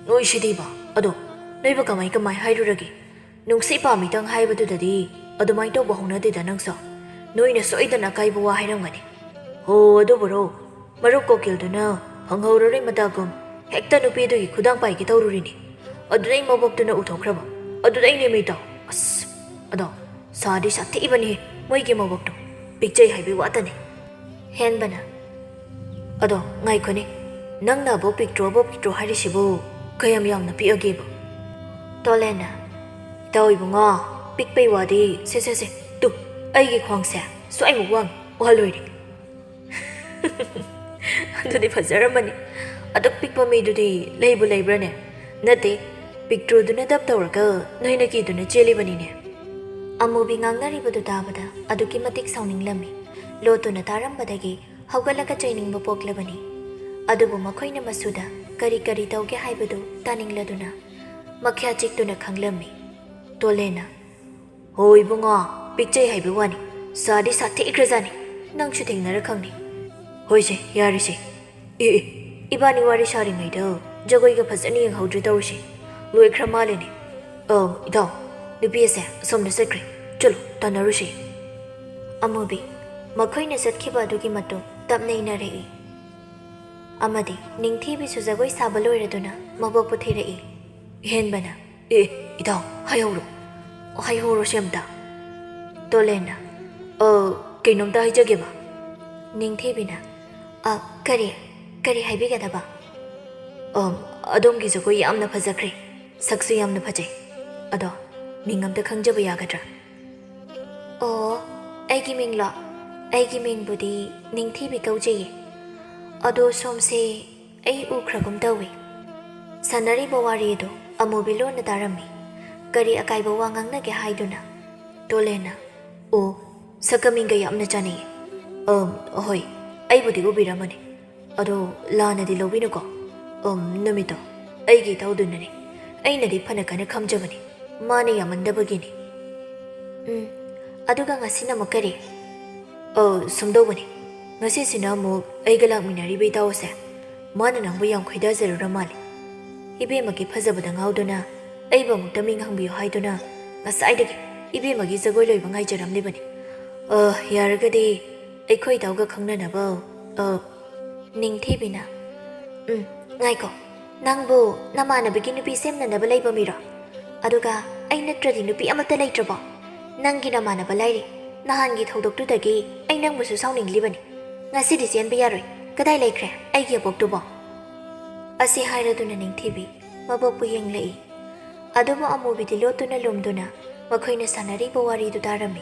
ꯅꯣꯏꯁꯤꯗꯤꯕ꯫ ꯑꯗꯣ ꯅꯣꯏꯕꯨ ꯀꯃꯥꯏ ꯀꯃꯥꯏ ꯍꯥꯏꯔꯨꯔꯒꯦ? ꯅꯨꯡꯁꯤ ꯄꯥꯝꯃꯤꯇꯪ ꯍꯥꯏꯕꯗꯨꯗꯗꯤ ꯑꯗꯨꯃꯥꯏꯅ ꯇꯧꯕ ꯍꯧꯅꯗꯦꯗ ꯅꯪꯁꯨ꯫ ꯅꯣꯏꯅ ꯁꯣꯏꯗꯅ ꯑꯀꯥꯏꯕ ꯋꯥ ꯍꯥꯏꯔꯝꯒꯅꯤ꯫" "ꯍꯣ, ꯑꯗꯨꯕꯨꯔꯣ? ꯃꯔꯨꯞ ꯀꯣꯀꯤꯜꯗꯨꯅ ꯐꯪꯍꯧꯔꯔꯣꯏ ꯃꯇꯥꯒꯨꯝ ꯍꯦꯛꯇ ꯅꯨꯄꯤꯗꯨꯒꯤ ꯈꯨꯗꯥꯡ ꯄꯥꯏꯒꯦ ꯇꯧꯔꯨꯔꯤꯅꯤ꯫ ꯑꯗꯨꯗꯩ ꯃꯕꯣꯛꯇꯨꯅ ꯎꯊꯣꯛꯈ꯭ꯔꯕ꯫ ꯑꯗꯨꯗꯩꯅꯦ ꯃꯤꯇꯣ꯫ ꯑꯁ, ꯑꯗꯣ ꯁꯥꯗꯤ ꯁꯥꯊꯤꯕꯅꯤ ꯃꯣꯏꯒꯤ ꯃꯕꯣꯛꯇꯣ꯫ ꯄꯤꯛꯆꯩ ꯍꯥꯏꯕꯩ ꯋꯥꯇꯅꯤ꯫" ꯍꯦꯟꯕꯅ, "ꯑꯗꯣ ꯉꯥꯏꯈꯣꯅꯦ, ꯅꯪꯅ ꯑꯕꯣꯛ ꯄꯤꯛꯇ꯭ꯔꯣ, ꯑꯕꯣꯛ ꯄꯤꯛꯇ꯭ꯔꯣ ꯍꯥꯏꯔꯤꯁꯤꯕꯨ ꯀꯌꯥꯝ ꯌꯥꯝꯅ ꯄꯤꯛꯑꯒꯦꯕ?" ꯇꯣꯂꯦꯟꯅ, "ꯏꯇꯥꯎ ꯏꯕꯨꯡꯉꯣ, ꯄꯤꯛꯄꯩ ꯋꯥꯗꯤ, ꯁꯦ, ꯁꯦ, ꯁꯦ, ꯇꯨ, ꯑꯩꯒꯤ ꯈ꯭ꯋꯥꯡꯁꯦ ꯁ꯭ꯋꯥꯏꯃꯨꯛ ꯋꯥꯡꯉꯤ, ꯎꯍꯜꯂꯣꯏꯔꯦ꯫" "ꯑꯗꯨꯗꯤ ꯐꯖꯔꯝꯃꯅꯤ꯫ ꯑꯗꯨꯛ ꯄꯤꯛꯄ ꯃꯤꯗꯨꯗꯤ ꯂꯩꯕꯨ ꯂꯩꯕ꯭ꯔꯥꯅꯦ? ꯅꯠꯇꯦ, ꯄꯤꯛꯇ꯭ꯔꯨꯗꯨꯅ ꯗꯞ ꯇꯧꯔꯒ ꯅꯣꯏꯅ ꯀꯤꯗꯨꯅ ꯆꯦꯜꯂꯤꯕꯅꯤꯅꯦ꯫ ꯑꯃꯨꯕꯤ ꯉꯥꯡꯅꯔꯤꯕꯗꯨ ꯇꯥꯕꯗ ꯑꯗꯨꯛꯀꯤ ꯃꯇꯤꯛ ꯁꯥꯎꯅꯤꯡꯂꯝꯃꯤ꯫ ꯂꯣꯠꯇꯨꯅ ꯇꯥꯔꯝꯕꯗꯒꯤ ꯍꯧꯒꯠꯂꯒ ꯆꯩꯅꯤꯡꯕ ꯄꯣꯛꯂꯕꯅꯤ꯫ ꯑꯗꯨꯕꯨ ꯃꯈꯣꯏꯅ ꯃꯁꯨꯗ ꯀꯔꯤ ꯀꯔꯤ ꯇꯧꯒꯦ ꯍꯥꯏꯕꯗꯨ ꯇꯥꯅꯤꯡꯂꯗꯨꯅ ꯃꯈ꯭ꯌꯥ ꯆꯤꯛꯇꯨꯅ ꯈꯪꯂꯝꯃꯤ꯫ ꯇꯣꯂꯦꯟꯅ, "ꯍꯣ ꯏꯕꯨꯡꯉꯣ, ꯄꯤꯛꯆꯩ ꯍꯥꯏꯕ ꯋꯥꯅꯤ, ꯁꯥꯗꯤ ꯁꯥꯊꯤꯈ꯭ꯔꯖꯥꯠꯅꯤ꯫ ꯅꯪꯁꯨ ꯊꯦꯡꯅꯔ ꯈꯪꯅꯤ꯫ ꯍꯣꯏꯁꯦ, ꯌꯥꯔꯦꯁꯦ꯫ ꯑꯦ ꯑꯦ, ꯏꯕꯥꯅꯤ ꯋꯥꯔꯤ ꯁꯥꯔꯤꯉꯩꯗ ꯖꯒꯣꯏꯒ ꯐꯖꯅ ꯌꯦꯡꯍꯧꯗ꯭ꯔꯦ ꯇꯧꯔꯤꯁꯦ꯫ ꯂꯣꯏꯈ꯭ꯔ ꯃꯥꯜꯂꯦꯅꯦ꯫ ꯑ, ꯏꯇꯥꯎ, ꯅꯨꯄꯤ ꯑꯁꯦ ꯑꯁꯣꯝꯗ ꯆꯠꯈ꯭ꯔꯦ꯫ ꯆꯠꯂꯣ, ꯇꯥꯟꯅꯔꯨꯁꯦ꯫" ꯑꯃꯨꯕꯤ ꯃꯈꯣꯏꯅ ꯆꯠꯈꯤꯕ ꯑꯗꯨꯒꯤ ꯃꯇꯨꯡ ꯇꯞꯅ ꯏꯟꯅꯔꯛꯏ꯫ ꯑꯃꯗꯤ ꯅꯤꯡꯊꯤꯕꯤꯁꯨ ꯖꯒꯣꯏ ꯁꯥꯕ ꯂꯣꯏꯔꯗꯨꯅ ꯃꯕꯣꯛꯄꯨ ꯊꯤꯔꯛꯏ꯫ ꯍꯦꯟꯕꯅ, "ꯑꯦ, ꯏꯇꯥꯎ, ꯍꯥꯏꯍꯧꯔꯣ꯫ ꯍꯥꯏꯍꯧꯔꯣꯁꯦ ꯑꯝꯇ꯫" ꯇꯣꯂꯦꯟꯅ, "ꯑ, ꯀꯩꯅꯣꯝꯇ ꯍꯥꯏꯖꯒꯦꯕ꯫" ꯅꯤꯡꯊꯤꯕꯤꯅ, "ꯑ, ꯀꯔꯤ? ꯀꯔꯤ ꯍꯥꯏꯕꯤꯒꯗꯕ?" "ꯑ, ꯑꯗꯣꯝꯒꯤ ꯖꯒꯣꯏ ꯌꯥꯝꯅ ꯐꯖꯈ꯭ꯔꯦ꯫ ꯁꯛꯁꯨ ꯌꯥꯝꯅ ꯐꯖꯩ꯫ ꯑꯗꯣ ꯃꯤꯡ ꯑꯝꯇ ꯈꯪꯖꯕ ꯌꯥꯒꯗ꯭ꯔꯥ?" "ꯑꯣ, ꯑꯩꯒꯤ ꯃꯤꯡꯂꯣ? ꯑꯩꯒꯤ ꯃꯤꯡꯕꯨꯗꯤ ꯅꯤꯡꯊꯤꯕꯤ ꯀꯧꯖꯩꯌꯦ꯫ ꯑꯗꯣ ꯁꯣꯝꯁꯦ ꯑꯩ ꯎꯈ꯭ꯔꯒꯨꯝ ꯇꯧꯏ꯫" ꯁꯥꯟꯅꯔꯤꯕ ꯋꯥꯔꯤ ꯑꯗꯨ ꯑꯃꯨꯕꯤ ꯂꯣꯟꯅ ꯇꯥꯔꯝꯃꯤ꯫ ꯀꯔꯤ ꯑꯀꯥꯏꯕ ꯋꯥ ꯉꯥꯡꯅꯒꯦ ꯍꯥꯏꯗꯨꯅ ꯇꯣꯂꯦꯟꯅ, "ꯑꯣ, ꯁꯛꯀ ꯃꯤꯡꯒ ꯌꯥꯝꯅ ꯆꯥꯟꯅꯩꯌꯦ꯫ ꯑꯝ, ꯍꯣꯏ, ꯑꯩꯕꯨꯗꯤ ꯎꯕꯤꯔꯝꯃꯅꯤ꯫ ꯑꯗꯣ ꯂꯥꯟꯅꯗꯤ ꯂꯧꯕꯤꯅꯨꯀꯣ꯫ ꯑꯝ, ꯅꯨꯃꯤꯠꯇꯣ ꯑꯩꯒꯤ ꯏꯇꯥꯎꯗꯨꯅꯅꯦ꯫ ꯑꯩꯅꯗꯤ ꯐꯅ ꯀꯟꯅ ꯈꯝꯖꯕꯅꯤ꯫ ꯃꯥꯅ ꯌꯥꯝꯃꯟꯗꯕꯒꯤꯅꯤ꯫" "ꯎꯝ, ꯑꯗꯨꯒ ꯉꯁꯤꯅ ꯑꯃꯨꯛ ꯀꯔꯤ?" "ꯑ, ꯁꯨꯝꯗꯧꯕꯅꯤ꯫ ꯉꯁꯤꯁꯤꯅ ꯑꯃꯨꯛ ꯑꯩꯒ ꯂꯥꯛꯃꯤꯟꯅꯔꯤꯕ ꯏꯇꯥꯎ ꯑꯁꯦ, ꯃꯥꯅ ꯅꯪꯕꯨ ꯌꯥꯝ ꯈꯣꯏꯗꯥꯖꯔꯨꯔ ꯃꯥꯜꯂꯦ꯫ ꯏꯕꯦꯝꯃꯒꯤ ꯐꯖꯕꯗ ꯉꯥꯎꯗꯨꯅ ꯑꯩꯕꯨ ꯑꯃꯨꯛꯇ ꯃꯤꯡ ꯍꯪꯕꯤꯌꯨ ꯍꯥꯏꯗꯨꯅ ꯉꯁꯥꯏꯗꯒꯤ ꯏꯕꯦꯝꯃꯒꯤ ꯖꯒꯣꯏ ꯂꯣꯏꯕ ꯉꯥꯏꯖꯔꯝꯂꯤꯕꯅꯤ꯫ ꯑ, ꯌꯥꯔꯒꯗꯤ ꯑꯩꯈꯣꯏ ꯏꯇꯥꯎꯒ ꯈꯪꯅꯅꯕ, ꯑ꯫" ꯅꯤꯡꯊꯤꯕꯤꯅ, "ꯎꯝ, ꯉꯥꯏꯈꯣ꯫ ꯅꯪꯕꯨ ꯅꯃꯥꯟꯅꯕꯒꯤ ꯅꯨꯄꯤ ꯁꯦꯝꯅꯅꯕ ꯂꯩꯕ ꯃꯤꯔꯣ? ꯑꯗꯨꯒ ꯑꯩ ꯅꯠꯇ꯭ꯔꯗꯤ ꯅꯨꯄꯤ ꯑꯃꯠꯇ ꯂꯩꯇ꯭ꯔꯕꯣ? ꯅꯪꯒꯤ ꯅꯃꯥꯟꯅꯕ ꯂꯥꯏꯔꯤ꯫ ꯅꯍꯥꯟꯒꯤ ꯊꯧꯗꯣꯛꯇꯨꯗꯒꯤ ꯑꯩ ꯅꯪꯕꯨꯁꯨ ꯁꯥꯎꯅꯤꯡꯂꯤꯕꯅꯤ꯫ ꯉꯁꯤꯗꯤ ꯆꯦꯟꯕ ꯌꯥꯔꯣꯏ꯫ ꯀꯗꯥꯏ ꯂꯩꯈ꯭ꯔꯦ ꯑꯩꯒꯤ ꯑꯕꯣꯛꯇꯨꯕꯣ?" ꯑꯁꯤ ꯍꯥꯏꯔꯗꯨꯅ ꯅꯤꯡꯊꯤꯕꯤ ꯃꯕꯣꯛꯄꯨ ꯌꯦꯡꯂꯛꯏ꯫ ꯑꯗꯨꯕꯨ ꯑꯃꯨꯕꯤꯗꯤ ꯂꯣꯠꯇꯨꯅ ꯂꯨꯝꯗꯨꯅ ꯃꯈꯣꯏꯅ ꯁꯥꯟꯅꯔꯤꯕ ꯋꯥꯔꯤꯗꯨ ꯇꯥꯔꯝꯃꯤ꯫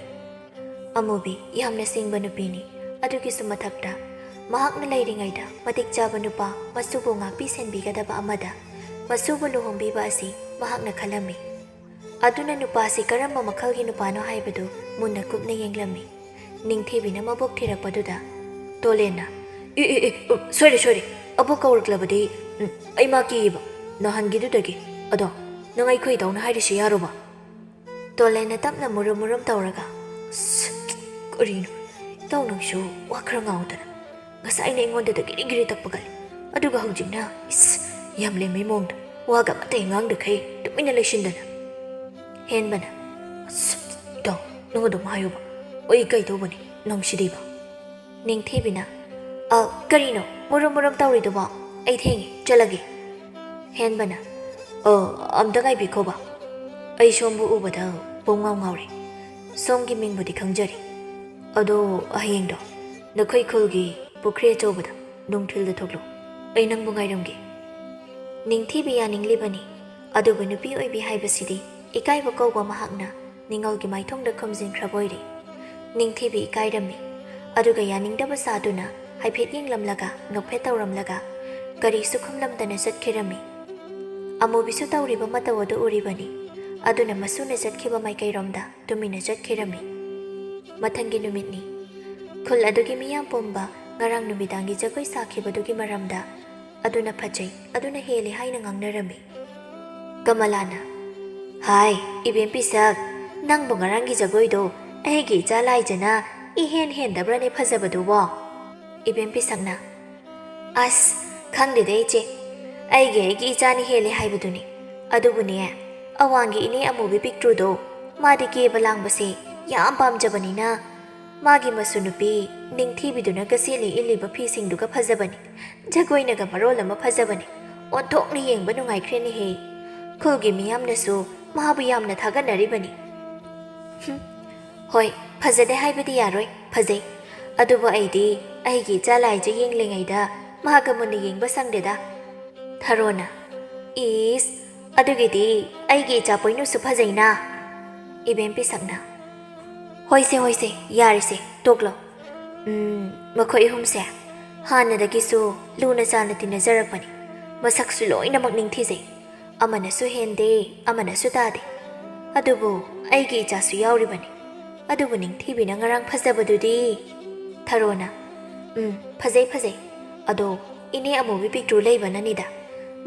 ꯑꯃꯨꯕꯤ ꯌꯥꯝꯅ ꯁꯤꯡꯕ ꯅꯨꯄꯤꯅꯤ꯫ ꯑꯗꯨꯒꯤꯁꯨ ꯃꯊꯛꯇ ꯃꯍꯥꯛꯅ ꯂꯩꯔꯤꯉꯩꯗ ꯃꯇꯤꯛ ꯆꯥꯕ ꯅꯨꯄꯥ ꯃꯁꯨꯕꯨ ꯉꯥꯛꯄꯤ ꯁꯦꯟꯕꯤꯒꯗꯕ ꯑꯃꯗ ꯃꯁꯨꯕꯨ ꯂꯨꯍꯣꯡꯕꯤꯕ ꯑꯁꯤ ꯃꯍꯥꯛꯅ ꯈꯜꯂꯝꯃꯤ꯫ ꯑꯗꯨꯅ ꯅꯨꯄꯥꯁꯤ ꯀꯔꯝꯕ ꯃꯈꯜꯒꯤ ꯅꯨꯄꯥꯅꯣ ꯍꯥꯏꯕꯗꯨ ꯃꯨꯟꯅ ꯀꯨꯞꯅ ꯌꯦꯡꯂꯝꯃꯤ꯫ ꯅꯤꯡꯊꯤꯕꯤꯅ ꯃꯕꯣꯛ ꯊꯤꯔꯛꯄꯗꯨꯗ ꯇꯣꯂꯦꯟꯅ, "ꯑꯦ, ꯑꯦ, ꯑꯦ, ꯎ, ꯁꯣꯏꯔꯦ, ꯁꯣꯏꯔꯦ꯫ ꯑꯕꯣꯛ ꯀꯧꯔꯛꯂꯕꯗꯤ, ꯎꯝ, ꯑꯩ ꯃꯥ ꯀꯤꯌꯦꯕ꯫ ꯅꯍꯥꯟꯒꯤꯗꯨꯗꯒꯤ꯫ ꯑꯗꯣ, ꯅꯪ ꯑꯩꯈꯣꯏꯗꯧꯅ ꯍꯥꯏꯔꯤꯁꯤ ꯌꯥꯔꯣꯕ?" ꯇꯣꯂꯦꯟꯅ ꯇꯞꯅ ꯃꯨꯔꯨꯝ ꯃꯨꯔꯨꯝ ꯇꯧꯔꯒ, "ꯁ, ꯀꯔꯤꯅꯣ? ꯏꯇꯥꯎ ꯅꯪꯁꯨ ꯋꯥ ꯈꯔ ꯉꯥꯡꯉꯨꯗꯅ꯫ ꯉꯁꯥꯏꯅ ꯑꯩꯉꯣꯟꯗ ꯒꯤꯔꯤ ꯒꯤꯔꯤ ꯇꯛꯄ ꯀꯜꯂꯤ꯫ ꯑꯗꯨꯒ ꯍꯧꯖꯤꯛꯅ, ꯏꯁ, ꯌꯥꯝ ꯂꯦꯝꯕꯩ ꯃꯑꯣꯡꯗ ꯋꯥꯒ ꯑꯃꯠꯇ ꯍꯦꯛ ꯉꯥꯡꯗꯈꯩ ꯇꯨꯃꯤꯟꯅ ꯂꯩꯁꯤꯟꯗꯅ?" ꯍꯦꯟꯕꯅ, "ꯑꯁ, ꯏꯇꯥꯎ, ꯅꯪ ꯑꯗꯨꯝ ꯍꯥꯏꯌꯨꯕ꯫ ꯑꯩ ꯀꯩꯗꯧꯕꯅꯤ ꯅꯪꯁꯤꯗꯤꯕ?" ꯅꯤꯡꯊꯤꯕꯤꯅ, "ꯑ, ꯀꯔꯤꯅꯣ ꯃꯨꯔꯨꯝ ꯃꯨꯔꯨꯝ ꯇꯧꯔꯤꯗꯨꯕꯣ? ꯑꯩ ꯊꯦꯡꯉꯦ, ꯆꯠꯂꯒꯦ꯫" ꯍꯦꯟꯕꯅ, "ꯑ, ꯑꯝꯇ ꯉꯥꯏꯕꯤꯈꯣꯕ꯫ ꯑꯩ ꯁꯣꯝꯕꯨ ꯎꯕꯗ ꯄꯨꯡꯉꯥꯎ ꯉꯥꯎꯔꯦ꯫ ꯁꯣꯝꯒꯤ ꯃꯤꯡꯕꯨꯗꯤ ꯈꯪꯖꯔꯦ꯫ ꯑꯗꯣ ꯍꯌꯦꯡꯗꯣ ꯅꯈꯣꯏ ꯈꯨꯜꯒꯤ ꯄꯨꯈ꯭ꯔꯤ ꯑꯆꯧꯕꯗ ꯅꯨꯡꯊꯤꯜꯗ ꯊꯣꯛꯂꯣ꯫ ꯑꯩ ꯅꯪꯕꯨ ꯉꯥꯏꯔꯝꯒꯦ꯫" ꯅꯤꯡꯊꯤꯕꯤ ꯌꯥꯅꯤꯡꯂꯤꯕꯅꯤ, ꯑꯗꯨꯕꯨ ꯅꯨꯄꯤ ꯑꯣꯏꯕꯤ ꯍꯥꯏꯕꯁꯤꯗꯤ ꯏꯀꯥꯏꯕ ꯀꯧꯕ ꯃꯍꯥꯛꯅ ꯅꯤꯡꯉꯜꯒꯤ ꯃꯥꯏꯊꯣꯡꯗ ꯈꯨꯝꯖꯤꯟꯈ꯭ꯔꯕ ꯑꯣꯏꯔꯦ꯫ ꯅꯤꯡꯊꯤꯕꯤ ꯏꯀꯥꯏꯔꯝꯃꯤ, ꯑꯗꯨꯒ ꯌꯥꯅꯤꯡꯗꯕ ꯁꯥꯗꯨꯅ ꯍꯥꯏꯐꯦꯠ ꯌꯦꯡꯂꯝꯂꯒ ꯅꯣꯛꯐꯦꯠ ꯇꯧꯔꯝꯂꯒ ꯀꯔꯤꯁꯨ ꯈꯨꯝꯂꯝꯗꯅ ꯆꯠꯈꯤꯔꯝꯃꯤ꯫ ꯑꯃꯨꯕꯤꯁꯨ ꯇꯧꯔꯤꯕ ꯃꯇꯧ ꯑꯗꯨ ꯎꯔꯤꯕꯅꯤ, ꯑꯗꯨꯅ ꯃꯁꯨꯅ ꯆꯠꯈꯤꯕ ꯃꯥꯏꯀꯩꯔꯣꯝꯗ ꯇꯨꯃꯤꯟꯅ ꯆꯠꯈꯤꯔꯝꯃꯤ꯫ ꯃꯊꯪꯒꯤ ꯅꯨꯃꯤꯠꯅꯤ꯫ ꯈꯨꯜ ꯑꯗꯨꯒꯤ ꯃꯤꯌꯥꯝ ꯄꯨꯝꯕ ꯉꯔꯥꯡ ꯅꯨꯃꯤꯗꯥꯡꯒꯤ ꯖꯒꯣꯏ ꯁꯥꯈꯤꯕꯗꯨꯒꯤ ꯃꯔꯝꯗ, ꯑꯗꯨꯅ ꯐꯖꯩ, ꯑꯗꯨꯅ ꯍꯦꯜꯂꯤ ꯍꯥꯏꯅ ꯉꯥꯡꯅꯔꯝꯃꯤ꯫ ꯀꯃꯂꯥꯅ, "ꯍꯥꯏ, ꯏꯕꯦꯝ ꯄꯤꯁꯛ, ꯅꯪꯕꯨ ꯉꯔꯥꯡꯒꯤ ꯖꯒꯣꯏꯗꯣ ꯑꯩꯒꯤ ꯏꯆꯥ ꯂꯥꯏꯖꯅ ꯏꯍꯦꯟ ꯍꯦꯟꯗꯕ꯭ꯔꯅꯦ ꯐꯖꯕꯗꯨꯕꯣ?" ꯏꯕꯦꯝ ꯄꯤꯁꯛꯅ, "ꯑꯁ, ꯈꯪꯗꯦꯗ ꯏꯆꯦ, ꯑꯩꯒꯤ ꯑꯩꯒꯤ ꯏꯆꯥꯅ ꯍꯦꯜꯂꯦ ꯍꯥꯏꯕꯗꯨꯅꯤ꯫ ꯑꯗꯨꯕꯨꯅꯦ, ꯑꯋꯥꯡꯒꯤ ꯏꯅꯦ ꯑꯃꯨꯕꯤ ꯄꯤꯛꯇ꯭ꯔꯨꯗꯣ, ꯃꯥꯗꯤ ꯀꯦꯕ ꯂꯥꯡꯕꯁꯦ ꯌꯥꯝ ꯄꯥꯝꯖꯕꯅꯤꯅ, ꯃꯥꯒꯤ ꯃꯁꯨ ꯅꯨꯄꯤ ꯅꯤꯡꯊꯤꯕꯤꯗꯨꯅꯒ ꯁꯦꯠꯂꯤ ꯏꯜꯂꯤꯕ ꯐꯤꯁꯤꯡꯗꯨꯒ ꯐꯖꯕꯅꯤ, ꯖꯒꯣꯏꯅꯒ ꯃꯔꯣꯜ ꯑꯃ ꯐꯖꯕꯅꯤ꯫ ꯑꯣꯟꯊꯣꯛꯅ ꯌꯦꯡꯕ ꯅꯨꯡꯉꯥꯏꯈ꯭ꯔꯦꯅꯦꯍꯦ꯫ ꯈꯨꯜꯒꯤ ꯃꯤꯌꯥꯝꯅꯁꯨ ꯃꯥꯕꯨ ꯌꯥꯝꯅ ꯊꯥꯒꯠꯅꯔꯤꯕꯅꯤ꯫" ꯍꯨꯝ, ꯍꯣꯏ, ꯐꯖꯗꯦ ꯍꯥꯏꯕꯗꯤ ꯌꯥꯔꯣꯏ, ꯐꯖꯩ꯫ ꯑꯗꯨꯕꯨ ꯑꯩꯗꯤ ꯑꯩꯒꯤ ꯏꯆꯥ ꯂꯥꯏꯖ ꯌꯦꯡꯂꯤꯉꯩꯗ ꯃꯍꯥꯛꯀ ꯃꯨꯟꯅ ꯌꯦꯡꯕ ꯁꯪꯗꯦꯗ꯫ ꯊꯔꯣꯅ, "ꯏꯁ, ꯑꯗꯨꯒꯤꯗꯤ ꯑꯩꯒꯤ ꯏꯆꯥ ꯄꯣꯏꯅꯨꯁꯨ ꯐꯖꯩꯅ꯫" ꯏꯕꯦꯝ ꯄꯤꯁꯛꯅ, "ꯍꯣꯏꯁꯦ, ꯍꯣꯏꯁꯦ, ꯌꯥꯔꯦꯁꯦ, ꯇꯣꯛꯂꯣ꯫ ꯎꯝ, ꯃꯈꯣꯏ ꯑꯍꯨꯝꯁꯦ ꯍꯥꯟꯅꯗꯒꯤꯁꯨ ꯂꯨꯅ ꯆꯥꯟꯅ ꯇꯤꯟꯅꯖꯔꯛꯄꯅꯤ꯫ ꯃꯁꯛꯁꯨ ꯂꯣꯏꯅꯃꯛ ꯅꯤꯡꯊꯤꯖꯩ꯫ ꯑꯃꯅꯁꯨ ꯍꯦꯟꯗꯦ, ꯑꯃꯅꯁꯨ ꯇꯥꯗꯦ꯫ ꯑꯗꯨꯕꯨ ꯑꯩꯒꯤ ꯏꯆꯥꯁꯨ ꯌꯥꯎꯔꯤꯕꯅꯤ꯫ ꯑꯗꯨꯕꯨ ꯅꯤꯡꯊꯤꯕꯤꯅ ꯉꯔꯥꯡ ꯐꯖꯕꯗꯨꯗꯤ꯫ ꯊꯔꯣꯅ, "ꯎꯝ, ꯐꯖꯩ, ꯐꯖꯩ꯫ ꯑꯗꯣ ꯏꯅꯦ ꯑꯃꯨꯕꯤ ꯄꯤꯛꯇ꯭ꯔꯨ ꯂꯩꯕꯅꯅꯤꯗ꯫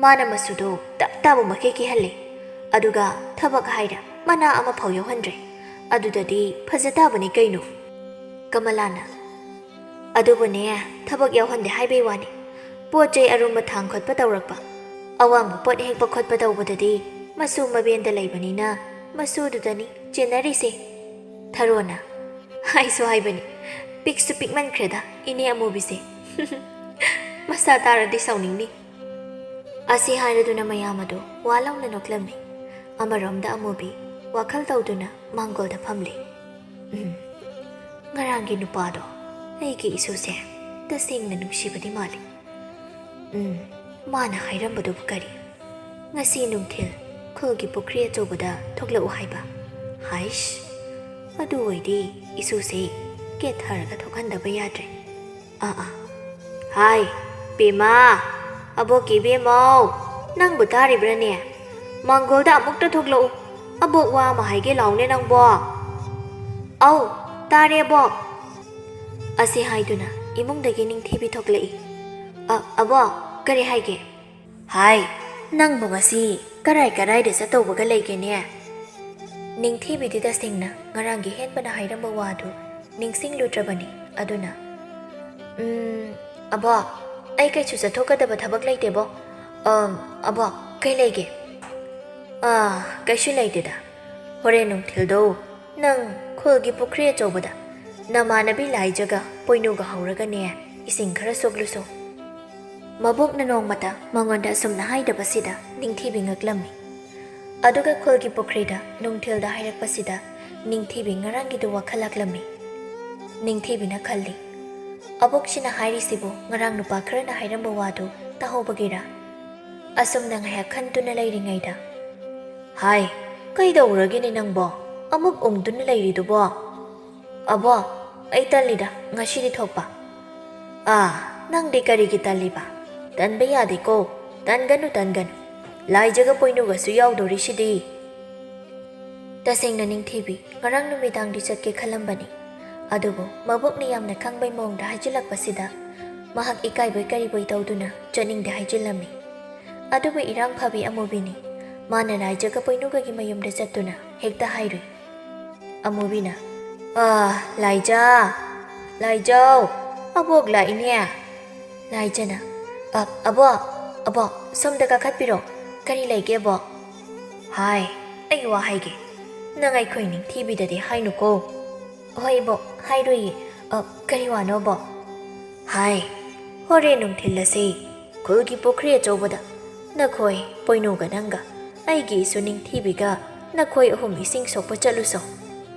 ꯃꯥꯅ ꯃꯆꯨꯗꯣ ꯇꯞ ꯇꯥꯕꯃꯛ ꯍꯦꯛ ꯀꯦꯍꯜꯂꯦ꯫ ꯑꯗꯨꯒ ꯊꯕꯛ ꯍꯥꯏꯔ ꯃꯅꯥ ꯑꯃꯐꯥꯎ ꯌꯥꯎꯍꯟꯗ꯭ꯔꯦ꯫ ꯑꯗꯨꯗꯗꯤ ꯐꯖ ꯇꯥꯕꯅꯤ ꯀꯩꯅꯣ꯫" ꯀꯃꯂꯥꯅ, "ꯑꯗꯨꯕꯨꯅꯦ, ꯊꯕꯛ ꯌꯥꯎꯍꯟꯗꯦ ꯍꯥꯏꯕꯩ ꯋꯥꯅꯤ꯫ ꯄꯣꯠ ꯆꯩ ꯑꯔꯨꯝꯕ ꯊꯥꯡ ꯈꯣꯠꯄ ꯇꯧꯔꯛꯄ, ꯑꯋꯥꯡꯕ ꯄꯣꯠ ꯍꯦꯛꯄ ꯈꯣꯠꯄ ꯇꯧꯕꯗꯗꯤ ꯃꯆꯨ ꯃꯕꯦꯟꯗ ꯂꯩꯕꯅꯤꯅ ꯃꯆꯨꯗꯨꯗꯅꯤ ꯆꯦꯟꯅꯔꯤꯁꯦ꯫" ꯊꯔꯣꯅ, "ꯍꯥꯏꯁꯨ ꯍꯥꯏꯕꯅꯤ, ꯄꯤꯛꯁꯨ ꯄꯤꯛꯃꯟꯈ꯭ꯔꯦꯗ ꯏꯅꯦ ꯑꯃꯨꯕꯤꯁꯦ꯫ ꯃꯁꯥ ꯇꯥꯔꯗꯤ ꯁꯥꯎꯅꯤꯡꯅꯤ꯫" ꯑꯁꯤ ꯍꯥꯏꯔꯗꯨꯅ ꯃꯌꯥꯝ ꯑꯗꯨ ꯋꯥ ꯂꯥꯎꯅ ꯅꯣꯛꯂꯝꯃꯤ꯫ ꯑꯃꯔꯣꯝꯗ ꯑꯃꯨꯕꯤ ꯋꯥꯈꯜ ꯇꯧꯗꯨꯅ ꯃꯥꯡꯒꯣꯜꯗ ꯐꯝꯂꯤ꯫ "ꯎꯝ, ꯉꯔꯥꯡꯒꯤ ꯅꯨꯄꯥꯗꯣ ꯑꯩꯒꯤ ꯏꯁꯨꯁꯦ ꯇꯁꯦꯡꯅ ꯅꯨꯡꯁꯤꯕꯗꯤ ꯃꯥꯜꯂꯤ꯫ ꯎꯝ, ꯃꯥꯅ ꯍꯥꯏꯔꯝꯕꯗꯨꯕꯨ ꯀꯔꯤ? ꯉꯁꯤ ꯅꯨꯡꯊꯤꯜ ꯈꯨꯜꯒꯤ ꯄꯨꯈ꯭ꯔꯤ ꯑꯆꯧꯕꯗ ꯊꯣꯛꯂꯛꯎ ꯍꯥꯏꯕ꯫ ꯍꯥꯏꯁ, ꯑꯗꯨ ꯑꯣꯏꯗꯤ ꯏꯁꯨꯁꯦ ꯀꯦꯊꯔꯒ ꯊꯣꯛꯍꯟꯗꯕ ꯌꯥꯗ꯭ꯔꯦ꯫ ꯑꯥ, ꯑꯥ꯫ ꯍꯥꯏ, ꯕꯦꯝꯃ, ꯑꯕꯣꯛꯀꯤ ꯏꯕꯦꯝꯃꯧ, ꯅꯪꯕꯨ ꯇꯥꯔꯤꯕ꯭ꯔꯥꯅꯦ? ꯃꯥꯡꯒꯣꯜꯗ ꯑꯃꯨꯛꯇ ꯊꯣꯛꯂꯛꯎ꯫ ꯑꯕꯣꯛ ꯋꯥ ꯑꯃ ꯍꯥꯏꯒꯦ ꯂꯥꯎꯅꯦ ꯅꯪꯕꯣ꯫" "ꯑꯧ, ꯇꯥꯔꯦ ꯑꯕꯣꯛ꯫" ꯑꯁꯤ ꯍꯥꯏꯗꯨꯅ ꯏꯃꯨꯡꯗꯒꯤ ꯅꯤꯡꯊꯤꯕꯤ ꯊꯣꯛꯂꯛꯏ꯫ "ꯑ, ꯑꯕꯣꯛ, ꯀꯔꯤ ꯍꯥꯏꯒꯦ?" "ꯍꯥꯏ, ꯅꯪꯕꯨ ꯉꯁꯤ ꯀꯔꯥꯏ ꯀꯔꯥꯏꯗ ꯆꯠꯇꯧꯕꯒ ꯂꯩꯒꯦꯅꯦ?" ꯅꯤꯡꯊꯤꯕꯤꯗꯤ ꯇꯁꯦꯡꯅ ꯉꯔꯥꯡꯒꯤ ꯍꯦꯟꯕꯅ ꯍꯥꯏꯔꯝꯕ ꯋꯥꯗꯨ ꯅꯤꯡꯁꯤꯡꯂꯨꯗ꯭ꯔꯕꯅꯤ꯫ ꯑꯗꯨꯅ, "ꯎꯝ, ꯑꯕꯣꯛ, ꯑꯩ ꯀꯩꯁꯨ ꯆꯠꯊꯣꯛꯀꯗꯕ ꯊꯕꯛ ꯂꯩꯇꯦꯕꯣ꯫ ꯑꯝ, ꯑꯕꯣꯛ, ꯀꯩ ꯂꯩꯒꯦ?" "ꯑꯥ, ꯀꯩꯁꯨ ꯂꯩꯇꯦꯗ꯫ ꯍꯣꯔꯦꯟ ꯅꯨꯡꯊꯤꯜꯗꯣ ꯅꯪ ꯈꯨꯜꯒꯤ ꯄꯨꯈ꯭ꯔꯤ ꯑꯆꯧꯕꯗ ꯅꯃꯥꯟꯅꯕꯤ ꯂꯥꯏꯖꯒ ꯄꯣꯏꯅꯨꯒ ꯍꯧꯔꯒꯅꯦ, ꯏꯁꯤꯡ ꯈꯔ ꯁꯣꯛꯂꯨꯁꯣ꯫" ꯃꯕꯣꯛꯅ ꯅꯣꯡꯃꯇ ꯃꯉꯣꯟꯗ ꯑꯁꯨꯝꯅ ꯍꯥꯏꯗꯕꯁꯤꯗ ꯅꯤꯡꯊꯤꯕꯤ ꯉꯛꯂꯝꯃꯤ꯫ ꯑꯗꯨꯒ ꯈꯨꯜꯒꯤ ꯄꯨꯈ꯭ꯔꯤꯗ ꯅꯨꯡꯊꯤꯜꯗ ꯍꯥꯏꯔꯛꯄꯁꯤꯗ ꯅꯤꯡꯊꯤꯕꯤ ꯉꯔꯥꯡꯒꯤꯗꯨ ꯋꯥꯈꯜ ꯂꯥꯛꯂꯝꯃꯤ꯫ ꯅꯤꯡꯊꯤꯕꯤꯅ ꯈꯜꯂꯤ, "ꯑꯕꯣꯛꯁꯤꯅ ꯍꯥꯏꯔꯤꯁꯤꯕꯨ ꯉꯔꯥꯡ ꯅꯨꯄꯥ ꯈꯔꯅ ꯍꯥꯏꯔꯝꯕ ꯋꯥꯗꯨ ꯇꯥꯍꯧꯕꯒꯤꯔꯥ?" ꯑꯁꯨꯝꯅ ꯉꯥꯏꯍꯥꯛ ꯈꯟꯗꯨꯅ ꯂꯩꯔꯤꯉꯩꯗ, "ꯍꯥꯏ, ꯀꯩꯗꯧꯔꯒꯦꯅꯦ ꯅꯪꯕꯣ? ꯑꯃꯨꯛ ꯎꯪꯗꯨꯅ ꯂꯩꯔꯤꯗꯨꯕꯣ?" "ꯑꯕꯣꯛ, ꯑꯩ ꯇꯜꯂꯤꯗ ꯉꯁꯤꯗꯤ ꯊꯣꯛꯄ꯫" "ꯑꯥ, ꯅꯪꯗꯤ ꯀꯔꯤꯒꯤ ꯇꯜꯂꯤꯕ? ꯇꯟꯕ ꯌꯥꯗꯦꯀꯣ, ꯇꯟꯒꯅꯨ, ꯇꯟꯒꯅꯨ꯫ ꯂꯥꯏꯖꯒ ꯄꯣꯏꯅꯨꯒꯁꯨ ꯌꯥꯎꯗꯣꯔꯤꯁꯤꯗꯤ꯫ ꯇꯁꯦꯡꯅ ꯅꯤꯡꯊꯤꯕꯤ ꯉꯔꯥꯡ ꯅꯨꯃꯤꯗꯥꯡꯗꯤ ꯆꯠꯀꯦ ꯈꯜꯂꯝꯕꯅꯤ, ꯑꯗꯨꯕꯨ ꯃꯕꯣꯛꯅ ꯌꯥꯝꯅ ꯈꯪꯕꯩ ꯃꯑꯣꯡꯗ ꯍꯥꯏꯖꯤꯜꯂꯛꯄꯁꯤꯗ ꯃꯍꯥꯛ ꯏꯀꯥꯏꯕꯣꯏ ꯀꯔꯤꯕꯣꯏ ꯇꯧꯗꯨꯅ ꯆꯠꯅꯤꯡꯗꯦ ꯍꯥꯏꯖꯤꯜꯂꯝꯃꯤ꯫ ꯑꯗꯨꯕꯨ ꯏꯔꯥꯡ ꯐꯕꯤ ꯑꯃꯨꯕꯤꯅꯤ, ꯃꯥꯅ ꯂꯥꯏꯖꯒ ꯄꯣꯏꯅꯨꯒꯒꯤ ꯃꯌꯨꯝꯗ ꯆꯠꯇꯨꯅ ꯍꯦꯛꯇ ꯍꯥꯏꯔꯨꯏ꯫ ꯑꯃꯨꯕꯤꯅ, "ꯑꯥ, ꯂꯥꯏꯖꯥ, ꯂꯥꯏꯖꯥꯎ, ꯑꯕꯣꯛ ꯂꯥꯛꯏꯅꯦ꯫" ꯂꯥꯏꯖꯅ, "ꯑ, ꯑꯕꯣꯛ, ꯑꯕꯣꯛ, ꯁꯣꯝꯗ ꯀꯥꯈꯠꯄꯤꯔꯣ꯫ ꯀꯔꯤ ꯂꯩꯒꯦ, ꯑꯕꯣꯛ?" "ꯍꯥꯏ, ꯑꯩ ꯋꯥ ꯍꯥꯏꯒꯦ꯫ ꯅꯪ ꯑꯩꯈꯣꯏ ꯅꯤꯡꯊꯤꯕꯤꯗꯗꯤ ꯍꯥꯏꯅꯨꯀꯣ꯫" "ꯍꯣꯏ, ꯏꯕꯣꯛ, ꯍꯥꯏꯔꯣꯏꯌꯦ꯫ ꯑ, ꯀꯔꯤ ꯋꯥꯅꯣ, ꯑꯕꯣꯛ?" "ꯍꯥꯏ, ꯍꯣꯔꯦꯟ ꯅꯨꯡꯊꯤꯜ ꯑꯁꯤ ꯈꯨꯜꯒꯤ ꯄꯨꯈ꯭ꯔꯤ ꯑꯆꯧꯕꯗ ꯅꯈꯣꯏ ꯄꯣꯏꯅꯨꯒ ꯅꯪꯒ ꯑꯩꯒꯤ ꯏꯁꯨ ꯅꯤꯡꯊꯤꯕꯤꯒ ꯅꯈꯣꯏ ꯑꯍꯨꯝ ꯏꯁꯤꯡ ꯁꯣꯛꯄ ꯆꯠꯂꯨꯁꯣ꯫"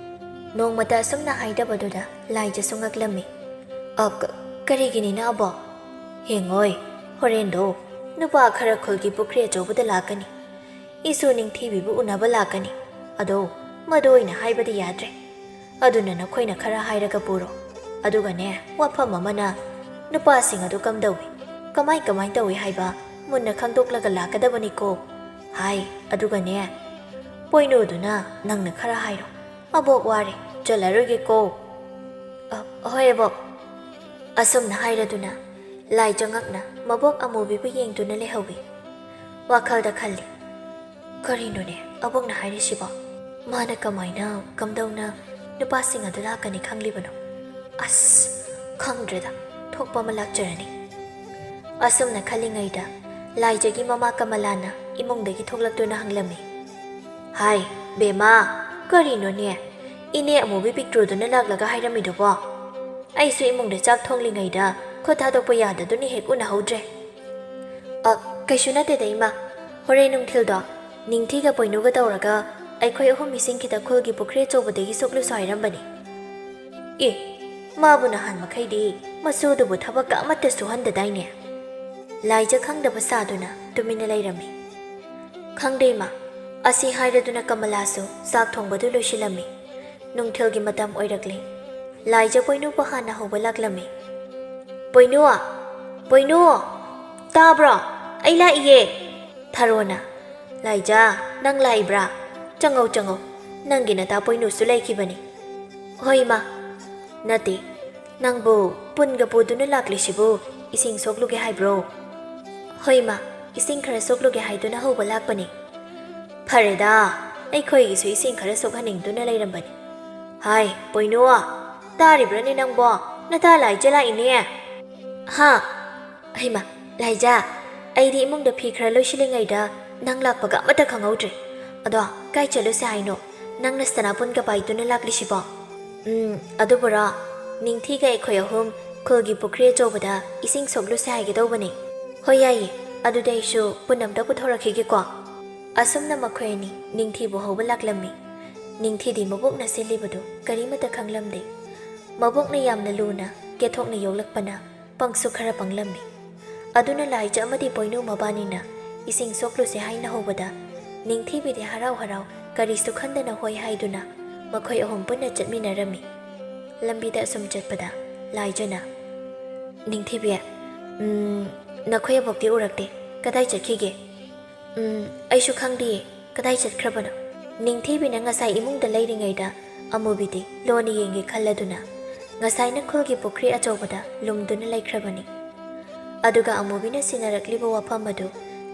ꯅꯣꯡꯃꯇ ꯑꯁꯨꯝꯅ ꯍꯥꯏꯗꯕꯗꯨꯗ ꯂꯥꯏꯖꯁꯨ ꯉꯛꯂꯝꯃꯤ꯫ "ꯑ, ꯀ-, ꯀꯔꯤꯒꯤꯅꯤꯅ, ꯑꯕꯣꯛ?" "ꯌꯦꯡꯉꯣꯏ, ꯍꯣꯔꯦꯟꯗꯣ ꯅꯨꯄꯥ ꯈꯔ ꯈꯨꯜꯒꯤ ꯄꯨꯈ꯭ꯔꯤ ꯑꯆꯧꯕꯗ ꯂꯥꯛꯀꯅꯤ꯫ ꯏꯁꯨ ꯅꯤꯡꯊꯤꯕꯤꯕꯨ ꯎꯅꯕ ꯂꯥꯛꯀꯅꯤ꯫ ꯑꯗꯣ ꯃꯗꯨ ꯑꯣꯏꯅ ꯍꯥꯏꯕꯗꯤ ꯌꯥꯗ꯭ꯔꯦ꯫ ꯑꯗꯨꯅ ꯅꯈꯣꯏꯅ ꯈꯔ ꯍꯥꯏꯔꯒ ꯄꯨꯔꯣ꯫ ꯑꯗꯨꯒꯅꯦ, ꯋꯥꯐꯝ ꯑꯃꯅ, ꯅꯨꯄꯥꯁꯤꯡ ꯑꯗꯨ ꯀꯝꯗꯧꯏ, ꯀꯃꯥꯏ ꯀꯃꯥꯏ ꯇꯧꯏ ꯍꯥꯏꯕ ꯃꯨꯟꯅ ꯈꯪꯗꯣꯛꯂꯒ ꯂꯥꯛꯀꯗꯕꯅꯤꯀꯣ꯫ ꯍꯥꯏ, ꯑꯗꯨꯒꯅꯦ, ꯄꯣꯏꯅꯨꯗꯨꯅ ꯅꯪꯅ ꯈꯔ ꯍꯥꯏꯔꯣ꯫ ꯑꯕꯣꯛ ꯋꯥꯔꯦ, ꯆꯠꯂꯔꯣꯏꯒꯦꯀꯣ꯫" "ꯑ, ꯍꯣꯏ, ꯑꯕꯣꯛ꯫" ꯑꯁꯨꯝꯅ ꯍꯥꯏꯔꯗꯨꯅ ꯂꯥꯏꯖꯉꯛꯅ ꯃꯕꯣꯛ ꯑꯃꯨꯕꯤꯕꯨ ꯌꯦꯡꯗꯨꯅ ꯂꯩꯍꯧꯏ꯫ ꯋꯥꯈꯜꯗ ꯈꯜꯂꯤ, "ꯀꯔꯤꯅꯣꯅꯦ ꯑꯕꯣꯛꯅ ꯍꯥꯏꯔꯤꯁꯤꯕꯣ? ꯃꯥꯅ ꯀꯃꯥꯏꯅ, ꯀꯝꯗꯧꯅ ꯅꯨꯄꯥꯁꯤꯡ ꯑꯗꯨ ꯂꯥꯛꯀꯅꯤ ꯈꯪꯂꯤꯕꯅꯣ? ꯑꯁ, ꯈꯪꯗ꯭ꯔꯦꯗ, ꯊꯣꯛꯄ ꯑꯃ ꯂꯥꯛꯆꯔꯅꯤ꯫" ꯑꯁꯨꯝꯅ ꯈꯜꯂꯤꯉꯩꯗ ꯂꯥꯏꯖꯒꯤ ꯃꯃꯥ ꯀꯃꯂꯥꯅ ꯏꯃꯨꯡꯗꯒꯤ ꯊꯣꯛꯂꯛꯇꯨꯅ ꯍꯪꯂꯝꯃꯤ꯫ "ꯍꯥꯏ, ꯕꯦꯝꯃ, ꯀꯔꯤꯅꯣꯅꯦ? ꯏꯅꯦ ꯑꯃꯨꯕꯤ ꯄꯤꯛꯇ꯭ꯔꯨꯗꯨꯅ ꯂꯥꯛꯂꯒ ꯍꯥꯏꯔꯝꯃꯤꯗꯨꯕꯣ? ꯑꯩꯁꯨ ꯏꯃꯨꯡꯗ ꯆꯥꯛ ꯊꯣꯡꯂꯤꯉꯩꯗ ꯈꯨꯠ ꯊꯥꯗꯣꯛꯄ ꯌꯥꯗꯗꯨꯅ ꯍꯦꯛ ꯎꯅꯍꯧꯗ꯭ꯔꯦ꯫" "ꯑ, ꯀꯩꯁꯨ ꯅꯠꯇꯦꯗ, ꯏꯃꯥ꯫ ꯍꯣꯔꯦꯟ ꯅꯨꯡꯊꯤꯜꯗꯣ ꯅꯤꯡꯊꯤꯒ ꯄꯣꯏꯅꯨꯒ ꯇꯧꯔꯒ ꯑꯩꯈꯣꯏ ꯑꯍꯨꯝ ꯏꯁꯤꯡ ꯈꯤꯇ ꯈꯨꯜꯒꯤ ꯄꯨꯈ꯭ꯔꯤ ꯑꯆꯧꯕꯗꯒꯤ ꯁꯣꯛꯂꯨꯁꯣ ꯍꯥꯏꯔꯝꯕꯅꯤ꯫" "ꯑꯦ, ꯃꯥꯕꯨ ꯅꯍꯥꯟ ꯃꯈꯩꯗꯤ ꯃꯁꯨꯗꯨꯕꯨ ꯊꯕꯛꯀ ꯑꯃꯠꯇ ꯁꯨꯍꯟꯗꯗꯥꯏꯅꯦ?" ꯂꯥꯏꯖ ꯈꯪꯗꯕ ꯁꯥꯗꯨꯅ ꯇꯨꯃꯤꯟꯅ ꯂꯩꯔꯝꯃꯤ꯫ "ꯈꯪꯗꯦ, ꯏꯃꯥ꯫" ꯑꯁꯤ ꯍꯥꯏꯔꯗꯨꯅ ꯀꯃꯂꯥꯁꯨ ꯆꯥꯛ ꯊꯣꯡꯕꯗꯨ ꯂꯣꯏꯁꯤꯜꯂꯝꯃꯤ꯫ ꯅꯨꯡꯊꯤꯜꯒꯤ ꯃꯇꯝ ꯑꯣꯏꯔꯛꯂꯦ꯫ ꯂꯥꯏꯖ ꯄꯣꯏꯅꯨꯕꯨ ꯍꯥꯟꯅ ꯍꯧꯕ ꯂꯥꯛꯂꯝꯃꯤ꯫ "ꯄꯣꯏꯅꯨ! ꯄꯣꯏꯅꯨ! ꯇꯥꯕ꯭ꯔꯣ? ꯑꯩ ꯂꯥꯛꯏꯌꯦ!" ꯊꯔꯣꯅ, "ꯂꯥꯏꯖꯥ, ꯅꯪ ꯂꯥꯛꯏꯕ꯭ꯔꯥ? ꯆꯪꯉꯧ, ꯆꯪꯉꯧ꯫ ꯅꯪꯒꯤ ꯅꯇꯥ ꯄꯣꯏꯅꯨꯁꯨ ꯂꯩꯈꯤꯕꯅꯤ꯫" "ꯍꯣꯏ, ꯏꯃꯥ꯫" "ꯅꯠꯇꯦ, ꯅꯪꯕꯨ ꯄꯨꯟꯒ ꯄꯨꯗꯨꯅ ꯂꯥꯛꯂꯤꯁꯤꯕꯨ ꯏꯁꯤꯡ ꯁꯣꯛꯂꯨꯒꯦ ꯍꯥꯏꯕ꯭ꯔꯣ?" "ꯍꯣꯏ, ꯏꯃꯥ, ꯏꯁꯤꯡ ꯈꯔ ꯁꯣꯛꯂꯨꯒꯦ ꯍꯥꯏꯗꯨꯅ ꯍꯧꯕ ꯂꯥꯛꯄꯅꯤ꯫" "ꯐꯔꯦꯗ, ꯑꯩꯈꯣꯏꯒꯤꯁꯨ ꯏꯁꯤꯡ ꯈꯔ ꯁꯣꯛꯍꯟꯅꯤꯡꯗꯨꯅ ꯂꯩꯔꯝꯕꯅꯤ꯫" "ꯍꯥꯏ, ꯄꯣꯏꯅꯨ, ꯇꯥꯔꯤꯕ꯭ꯔꯥꯅꯦ ꯅꯪꯕꯣ? ꯅꯇꯥ ꯂꯥꯏꯖꯥ ꯂꯥꯛꯏꯅꯦ꯫" "ꯍꯥ? ꯍꯩꯃꯥ, ꯂꯥꯏꯖꯥ, ꯑꯩꯗꯤ ꯏꯃꯨꯡꯗ ꯐꯤ ꯈꯔ ꯂꯣꯏꯁꯤꯜꯂꯤꯉꯩꯗ ꯅꯪ ꯂꯥꯛꯄꯒ ꯑꯃꯠꯇ ꯈꯪꯍꯧꯗ꯭ꯔꯦ꯫ ꯑꯗꯣ, ꯀꯥꯏ ꯆꯠꯂꯨꯁꯦ ꯍꯥꯏꯅꯣ ꯅꯪꯅ ꯁꯅꯥꯕꯨꯟꯒ ꯄꯥꯏꯗꯨꯅ ꯂꯥꯛꯂꯤꯁꯤꯕꯣ?" "ꯎꯝ, ꯑꯗꯨꯕꯨꯔꯣ, ꯅꯤꯡꯊꯤꯒ ꯑꯩꯈꯣꯏ ꯑꯍꯨꯝ ꯈꯨꯜꯒꯤ ꯄꯨꯈ꯭ꯔꯤ ꯑꯆꯧꯕꯗ ꯏꯁꯤꯡ ꯁꯣꯛꯂꯨꯁꯦ ꯍꯥꯏꯒꯦ ꯇꯧꯕꯅꯦ꯫" "ꯍꯣꯏ, ꯌꯥꯏꯌꯦ꯫ ꯑꯗꯨꯗꯤ ꯑꯩꯁꯨ ꯄꯨꯟ ꯑꯝꯇ ꯄꯨꯊꯣꯔꯛꯈꯤꯒꯦꯀꯣ꯫" ꯑꯁꯨꯝꯅ ꯃꯈꯣꯏ ꯑꯅꯤ ꯅꯤꯡꯊꯤꯕꯨ ꯍꯧꯕ ꯂꯥꯛꯂꯝꯃꯤ꯫ ꯅꯤꯡꯊꯤꯗꯤ ꯃꯕꯣꯛꯅ ꯁꯤꯜꯂꯤꯕꯗꯨ ꯀꯔꯤꯃꯠꯇ ꯈꯪꯂꯝꯗꯦ꯫ ꯃꯕꯣꯛꯅ ꯌꯥꯝꯅ ꯂꯨꯅ ꯀꯦꯊꯣꯛꯅ ꯌꯣꯛꯂꯛꯄꯅ ꯄꯪꯁꯨ ꯈꯔ ꯄꯪꯂꯝꯃꯤ꯫ ꯑꯗꯨꯅ ꯂꯥꯏꯖꯥ ꯑꯃꯗꯤ ꯄꯣꯏꯅꯨ ꯃꯕꯥꯅꯤꯅ ꯏꯁꯤꯡ ꯁꯣꯛꯂꯨꯁꯦ ꯍꯥꯏꯅ ꯍꯧꯕꯗ, ꯅꯤꯡꯊꯤꯕꯤꯗꯤ ꯍꯔꯥꯎ ꯍꯔꯥꯎ ꯀꯔꯤꯁꯨ ꯈꯟꯗꯅ ꯍꯣꯏ ꯍꯥꯏꯗꯨꯅ ꯃꯈꯣꯏ ꯑꯍꯨꯝ ꯄꯨꯟꯅ ꯆꯠꯃꯤꯟꯅꯔꯝꯃꯤ꯫ ꯂꯝꯕꯤꯗ ꯑꯁꯨꯝ ꯆꯠꯄꯗ ꯂꯥꯏꯖꯥꯅ, "ꯅꯤꯡꯊꯤꯕꯤ, ꯎꯝ, ꯅꯈꯣꯏ ꯑꯕꯣꯛꯇꯤ ꯎꯔꯛꯇꯦ꯫ ꯀꯗꯥꯏ ꯆꯠꯈꯤꯒꯦ?" "ꯎꯝ, ꯑꯩꯁꯨ ꯈꯪꯗꯤꯌꯦ꯫ ꯀꯗꯥꯏ ꯆꯠꯈ꯭ꯔꯕꯅꯣ?" ꯅꯤꯡꯊꯤꯕꯤꯅ ꯉꯁꯥꯏ ꯏꯃꯨꯡꯗ ꯂꯩꯔꯤꯉꯩꯗ ꯑꯃꯨꯕꯤꯗꯤ ꯂꯣꯟꯅ ꯌꯦꯡꯒꯦ ꯈꯜꯂꯗꯨꯅ ꯉꯁꯥꯏꯅ ꯈꯨꯜꯒꯤ ꯄꯨꯈ꯭ꯔꯤ ꯑꯆꯧꯕꯗ ꯂꯨꯝꯗꯨꯅ ꯂꯩꯈ꯭ꯔꯕꯅꯤ꯫ ꯑꯗꯨꯒ ꯑꯃꯨꯕꯤꯅ ꯁꯤꯟꯅꯔꯛꯂꯤꯕ ꯋꯥꯐꯝ ꯑꯗꯨ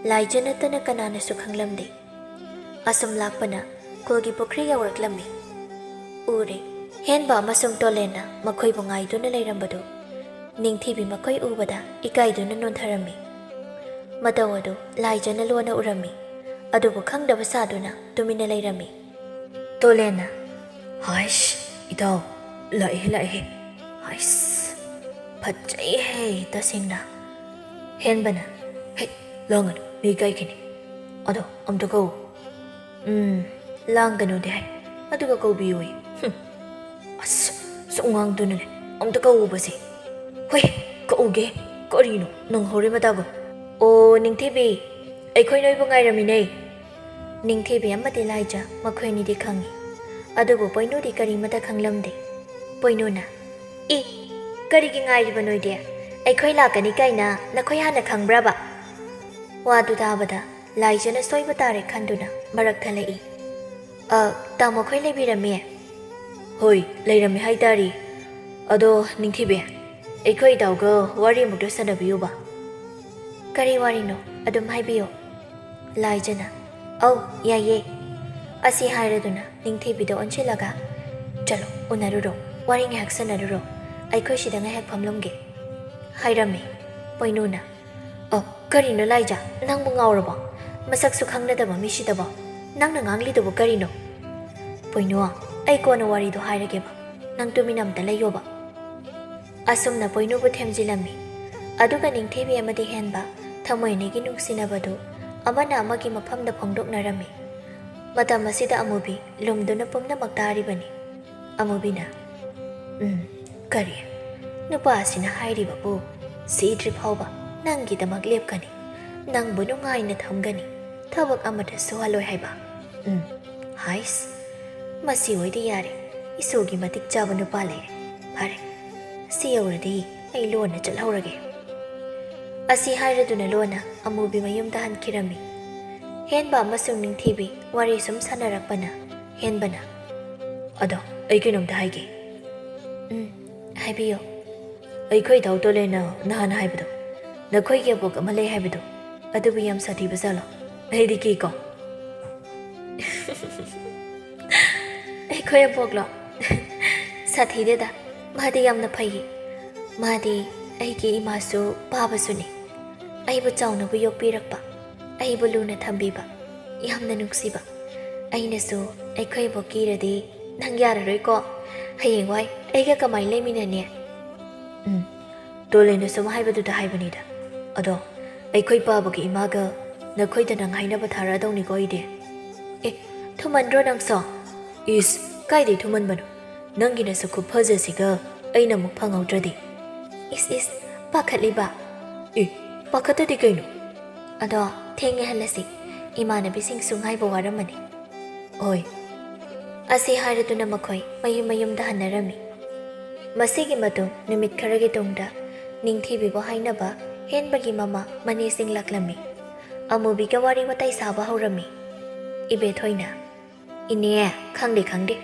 ꯂꯥꯏꯖꯥ ꯅꯠꯇꯅ ꯀꯅꯥꯅꯁꯨ ꯈꯪꯂꯝꯗꯦ꯫ ꯑꯁꯨꯝ ꯂꯥꯛꯄꯅ ꯈꯨꯜꯒꯤ ꯄꯨꯈ꯭ꯔꯤ ꯌꯧꯔꯛꯂꯝꯃꯤ꯫ ꯎꯔꯦ, ꯍꯦꯟꯕ ꯑꯃꯁꯨꯡ ꯇꯣꯂꯦꯟꯅ ꯃꯈꯣꯏꯕꯨ ꯉꯥꯏꯗꯨꯅ ꯂꯩꯔꯝꯕꯗꯨ꯫ ꯅꯤꯡꯊꯤꯕꯤ ꯃꯈꯣꯏ ꯎꯕꯗ ꯏꯀꯥꯏꯗꯨꯅ ꯅꯣꯟꯊꯔꯝꯃꯤ꯫ ꯃꯇꯧ ꯑꯗꯨ ꯂꯥꯏꯖꯥꯅ ꯂꯣꯟꯅ ꯎꯔꯝꯃꯤ, ꯑꯗꯨꯕꯨ ꯈꯪꯗꯕ ꯁꯥꯗꯨꯅ ꯇꯨꯃꯤꯟꯅ ꯂꯩꯔꯝꯃꯤ꯫ ꯇꯣꯂꯦꯟꯅ, "ꯍꯥꯏꯁ, ꯏꯇꯥꯎ, ꯂꯥꯛꯑꯦ, ꯂꯥꯛꯑꯦ꯫ ꯍꯥꯏꯁ, ꯐꯖꯩꯍꯦ ꯇꯁꯦꯡꯅ꯫" ꯍꯦꯟꯕꯅ, "ꯍꯦ, ꯂꯥꯡꯒꯅꯨ, ꯃꯤ ꯀꯥꯏꯈꯤꯅꯤ꯫ ꯑꯗꯣ, ꯑꯝꯇ ꯀꯧ꯫" "ꯎꯝ, ꯂꯥꯡꯒꯅꯨꯗꯤ ꯍꯥꯏ, ꯑꯗꯨꯒ ꯀꯧꯕꯤꯌꯨꯏ꯫ ꯍꯨꯝ꯫ ꯑꯁ, ꯁꯨꯛ ꯉꯥꯡꯗꯨꯅꯅꯦ, ꯑꯝꯇ ꯀꯧꯕꯁꯦ꯫ ꯍꯣꯏ, ꯀꯧꯒꯦ꯫ ꯀꯔꯤꯅꯣ, ꯅꯪ ꯍꯧꯔꯦ ꯃꯇꯥꯒꯨꯝ꯫ ꯑꯣ, ꯅꯤꯡꯊꯤꯕꯤ, ꯑꯩꯈꯣꯏ ꯅꯣꯏꯕꯨ ꯉꯥꯏꯔꯝꯃꯤꯅꯦ꯫" ꯅꯤꯡꯊꯤꯕꯤ ꯑꯃꯗꯤ ꯂꯥꯏꯖꯥ ꯃꯈꯣꯏ ꯑꯅꯤꯗꯤ ꯈꯪꯏ, ꯑꯗꯨꯕꯨ ꯄꯣꯏꯅꯨꯗꯤ ꯀꯔꯤꯃꯠꯇ ꯈꯪꯂꯝꯗꯦ꯫ ꯄꯣꯏꯅꯨꯅ, "ꯏ, ꯀꯔꯤꯒꯤ ꯉꯥꯏꯔꯤꯕ ꯅꯣꯏꯗꯤ? ꯑꯩꯈꯣꯏ ꯂꯥꯛꯀꯅꯤ ꯀꯥꯏꯅ ꯅꯈꯣꯏ ꯍꯥꯟꯅ ꯈꯪꯕ꯭ꯔꯕ?" ꯋꯥꯗꯨ ꯇꯥꯕꯗ ꯂꯥꯏꯖꯅ ꯁꯣꯏꯕ ꯇꯥꯔꯦ ꯈꯟꯗꯨꯅ ꯃꯔꯛ ꯊꯠꯂꯛꯏ꯫ "ꯑ, ꯇꯥꯃꯣꯈꯣꯏ ꯂꯩꯕꯤꯔꯝꯃꯦ?" "ꯍꯣꯏ, ꯂꯩꯔꯝꯃꯦ ꯍꯥꯏꯇꯥꯔꯦ꯫ ꯑꯗꯣ ꯅꯤꯡꯊꯤꯕꯤ, ꯑꯩꯈꯣꯏ ꯏꯇꯥꯎꯒ ꯋꯥꯔꯤ ꯑꯃꯨꯛꯇ ꯁꯥꯟꯅꯕꯤꯌꯨꯕ꯫" "ꯀꯔꯤ ꯋꯥꯔꯤꯅꯣ? ꯑꯗꯨꯝ ꯍꯥꯏꯕꯤꯌꯨ꯫" ꯂꯥꯏꯖꯅ, "ꯑꯧ, ꯌꯥꯏꯌꯦ꯫" ꯑꯁꯤ ꯍꯥꯏꯔꯗꯨꯅ ꯅꯤꯡꯊꯤꯕꯤꯗ ꯑꯣꯟꯁꯤꯜꯂꯒ, "ꯆꯠꯂꯣ, ꯎꯅꯔꯨꯔꯣ, ꯋꯥꯔꯤ ꯉꯥꯏꯍꯥꯛ ꯁꯥꯟꯅꯔꯨꯔꯣ, ꯑꯩꯈꯣꯏ ꯁꯤꯗ ꯉꯥꯏꯍꯥꯛ ꯐꯝꯂꯝꯒꯦ," ꯍꯥꯏꯔꯝꯃꯤ꯫ ꯄꯣꯏꯅꯨꯅ, "ꯑ, ꯀꯔꯤꯅꯣ ꯂꯥꯏꯖ, ꯅꯪꯕꯨ ꯉꯥꯎꯔꯕꯣ? ꯃꯁꯛꯁꯨ ꯈꯪꯅꯗꯕ ꯃꯤꯁꯤꯗꯕꯣ? ꯅꯪꯅ ꯉꯥꯡꯂꯤꯗꯨꯕꯨ ꯀꯔꯤꯅꯣ?" "ꯄꯣꯏꯅꯨ, ꯑꯩ ꯀꯣꯟꯅ ꯋꯥꯔꯤꯗꯣ ꯍꯥꯏꯔꯒꯦꯕ, ꯅꯪ ꯇꯨꯃꯤꯟꯅ ꯑꯝꯇ ꯂꯩꯌꯣꯕ꯫" ꯑꯁꯨꯝꯅ ꯄꯣꯏꯅꯨꯕꯨ ꯊꯦꯝꯖꯤꯜꯂꯝꯃꯤ꯫ ꯑꯗꯨꯒ ꯅꯤꯡꯊꯤꯕꯤ ꯑꯃꯗꯤ ꯍꯦꯟꯕ ꯊꯃꯣꯏ ꯑꯅꯤꯒꯤ ꯅꯨꯡꯁꯤꯅꯕꯗꯨ ꯑꯃꯅ ꯑꯃꯒꯤ ꯃꯐꯝꯗ ꯐꯣꯡꯗꯣꯛꯅꯔꯝꯃꯤ꯫ ꯃꯇꯝ ꯑꯁꯤꯗ ꯑꯃꯨꯕꯤ ꯂꯨꯝꯗꯨꯅ ꯄꯨꯝꯅꯃꯛ ꯇꯥꯔꯤꯕꯅꯤ꯫ ꯑꯃꯨꯕꯤꯅ, "ꯎꯝ, ꯀꯔꯤ? ꯅꯨꯄꯥ ꯑꯁꯤꯅ ꯍꯥꯏꯔꯤꯕꯕꯨ ꯁꯤꯗ꯭ꯔꯤ ꯐꯥꯎꯕ ꯅꯪꯒꯤꯗꯃꯛ ꯂꯦꯞꯀꯅꯤ, ꯅꯪꯕꯨ ꯅꯨꯡꯉꯥꯏꯅ ꯊꯝꯒꯅꯤ, ꯊꯕꯛ ꯑꯃꯠꯇ ꯁꯨꯍꯜꯂꯣꯏ ꯍꯥꯏꯕ? ꯎꯝ, ꯍꯥꯏꯁ, ꯃꯁꯤ ꯑꯣꯏꯗꯤ ꯌꯥꯔꯦ, ꯏꯁꯣꯔꯒꯤ ꯃꯇꯤꯛ ꯆꯥꯕ ꯅꯨꯄꯥ ꯂꯩꯔꯦ꯫ ꯐꯔꯦ, ꯁꯤ ꯌꯧꯔꯗꯤ ꯑꯩ ꯂꯣꯟꯅ ꯆꯠꯍꯧꯔꯒꯦ꯫" ꯑꯁꯤ ꯍꯥꯏꯔꯗꯨꯅ ꯂꯣꯟꯅ ꯑꯃꯨꯕꯤ ꯃꯌꯨꯝꯗ ꯍꯟꯈꯤꯔꯝꯃꯤ꯫ ꯍꯦꯟꯕ ꯑꯃꯁꯨꯡ ꯅꯤꯡꯊꯤꯕꯤ ꯋꯥꯔꯤ ꯁꯨꯝ ꯁꯥꯟꯅꯔꯛꯄꯅ ꯍꯦꯟꯕꯅ, "ꯑꯗꯣ ꯑꯩ ꯀꯩꯅꯣꯝꯇ ꯍꯥꯏꯒꯦ꯫" "ꯎꯝ, ꯍꯥꯏꯕꯤꯌꯨ꯫" "ꯑꯩꯈꯣꯏ ꯗꯥꯎ ꯇꯣꯂꯦꯅ ꯅꯍꯥꯟ ꯍꯥꯏꯕꯗꯣ, ꯅꯈꯣꯏꯒꯤ ꯑꯕꯣꯛ ꯑꯃ ꯂꯩ ꯍꯥꯏꯕꯗꯣ, ꯑꯗꯨꯕꯨ ꯌꯥꯝ ꯁꯥꯊꯤꯕ ꯖꯥꯠꯂꯣ? ꯑꯩꯗꯤ ꯀꯤꯀꯣ꯫" "ꯑꯩꯈꯣꯏ ꯑꯕꯣꯛꯂꯣ? ꯁꯥꯊꯤꯗꯦꯗ, ꯃꯥꯗꯤ ꯌꯥꯝꯅ ꯐꯩꯌꯦ꯫ ꯃꯥꯗꯤ ꯑꯩꯒꯤ ꯏꯃꯥꯁꯨ ꯄꯥꯕꯁꯨꯅꯤ꯫ ꯑꯩꯕꯨ ꯆꯥꯎꯅꯕꯨ ꯌꯣꯛꯄꯤꯔꯛꯄ, ꯑꯩꯕꯨ ꯂꯨꯅ ꯊꯝꯕꯤꯕ, ꯌꯥꯝꯅ ꯅꯨꯡꯁꯤꯕ꯫ ꯑꯩꯅꯁꯨ ꯑꯩꯈꯣꯏ ꯑꯕꯣꯛ ꯀꯤꯔꯗꯤ ꯅꯪ ꯌꯥꯔꯔꯣꯏꯀꯣ꯫ ꯍꯌꯦꯡꯋꯥꯏ ꯑꯩꯒ ꯀꯃꯥꯏꯅ ꯂꯩꯃꯤꯟꯅꯅꯤ?" "ꯎꯝ, ꯇꯣꯂꯦꯅ ꯁꯨꯝ ꯍꯥꯏꯕꯗꯨꯗ ꯍꯥꯏꯕꯅꯤꯗ꯫ ꯑꯗꯣ ꯑꯩꯈꯣꯏ ꯄꯥꯕꯒꯤ ꯏꯃꯥꯒ ꯅꯈꯣꯏꯗ ꯅꯪ ꯍꯥꯏꯅꯕ ꯊꯥꯔꯛꯑꯗꯧꯅꯤꯀꯣ ꯑꯩꯗꯤ꯫" "ꯑꯦ, ꯊꯨꯃꯟꯗ꯭ꯔꯣ ꯅꯪꯁꯣ?" "ꯏꯁ, ꯀꯥꯏꯗꯩ ꯊꯨꯃꯟꯕꯅꯣ? ꯅꯪꯒꯤ ꯅꯁꯛ ꯈꯨꯐꯖꯁꯤꯒ ꯑꯩꯅ ꯑꯃꯨꯛ ꯐꯪꯍꯧꯗ꯭ꯔꯗꯤ?" "ꯏꯁ ꯏꯁ, ꯄꯥꯈꯠꯂꯤꯕ?" "ꯑꯦ, ꯄꯥꯈꯠꯇꯗꯤ ꯀꯩꯅꯣ?" "ꯑꯗꯣ ꯊꯦꯡꯉꯦ, ꯍꯜꯂꯁꯤ, ꯏꯃꯥꯟꯅꯕꯤꯁꯤꯡꯁꯨ ꯉꯥꯏꯕ ꯋꯥꯔꯝꯃꯅꯤ꯫" "ꯍꯣꯏ꯫" ꯑꯁꯤ ꯍꯥꯏꯔꯗꯨꯅ ꯃꯈꯣꯏ ꯃꯌꯨꯝ ꯃꯌꯨꯝꯗ ꯍꯟꯅꯔꯝꯃꯤ꯫ ꯃꯁꯤꯒꯤ ꯃꯇꯨꯡ ꯅꯨꯃꯤꯠ ꯈꯔꯒꯤ ꯇꯨꯡꯗ ꯅꯤꯡꯊꯤꯕꯤꯕꯨ ꯍꯥꯏꯅꯕ ꯍꯦꯟꯕꯒꯤ ꯃꯃꯥ ꯃꯅꯦꯁꯤꯡ ꯂꯥꯛꯂꯝꯃꯤ꯫ ꯑꯃꯨꯕꯤꯒ ꯋꯥꯔꯤ ꯋꯥꯇꯥꯏ ꯁꯥꯕ ꯍꯧꯔꯝꯃꯤ꯫ ꯏꯕꯦꯊꯣꯏꯅ, "ꯏꯅꯦ, ꯈꯪꯗꯦ ꯈꯪꯗꯦ,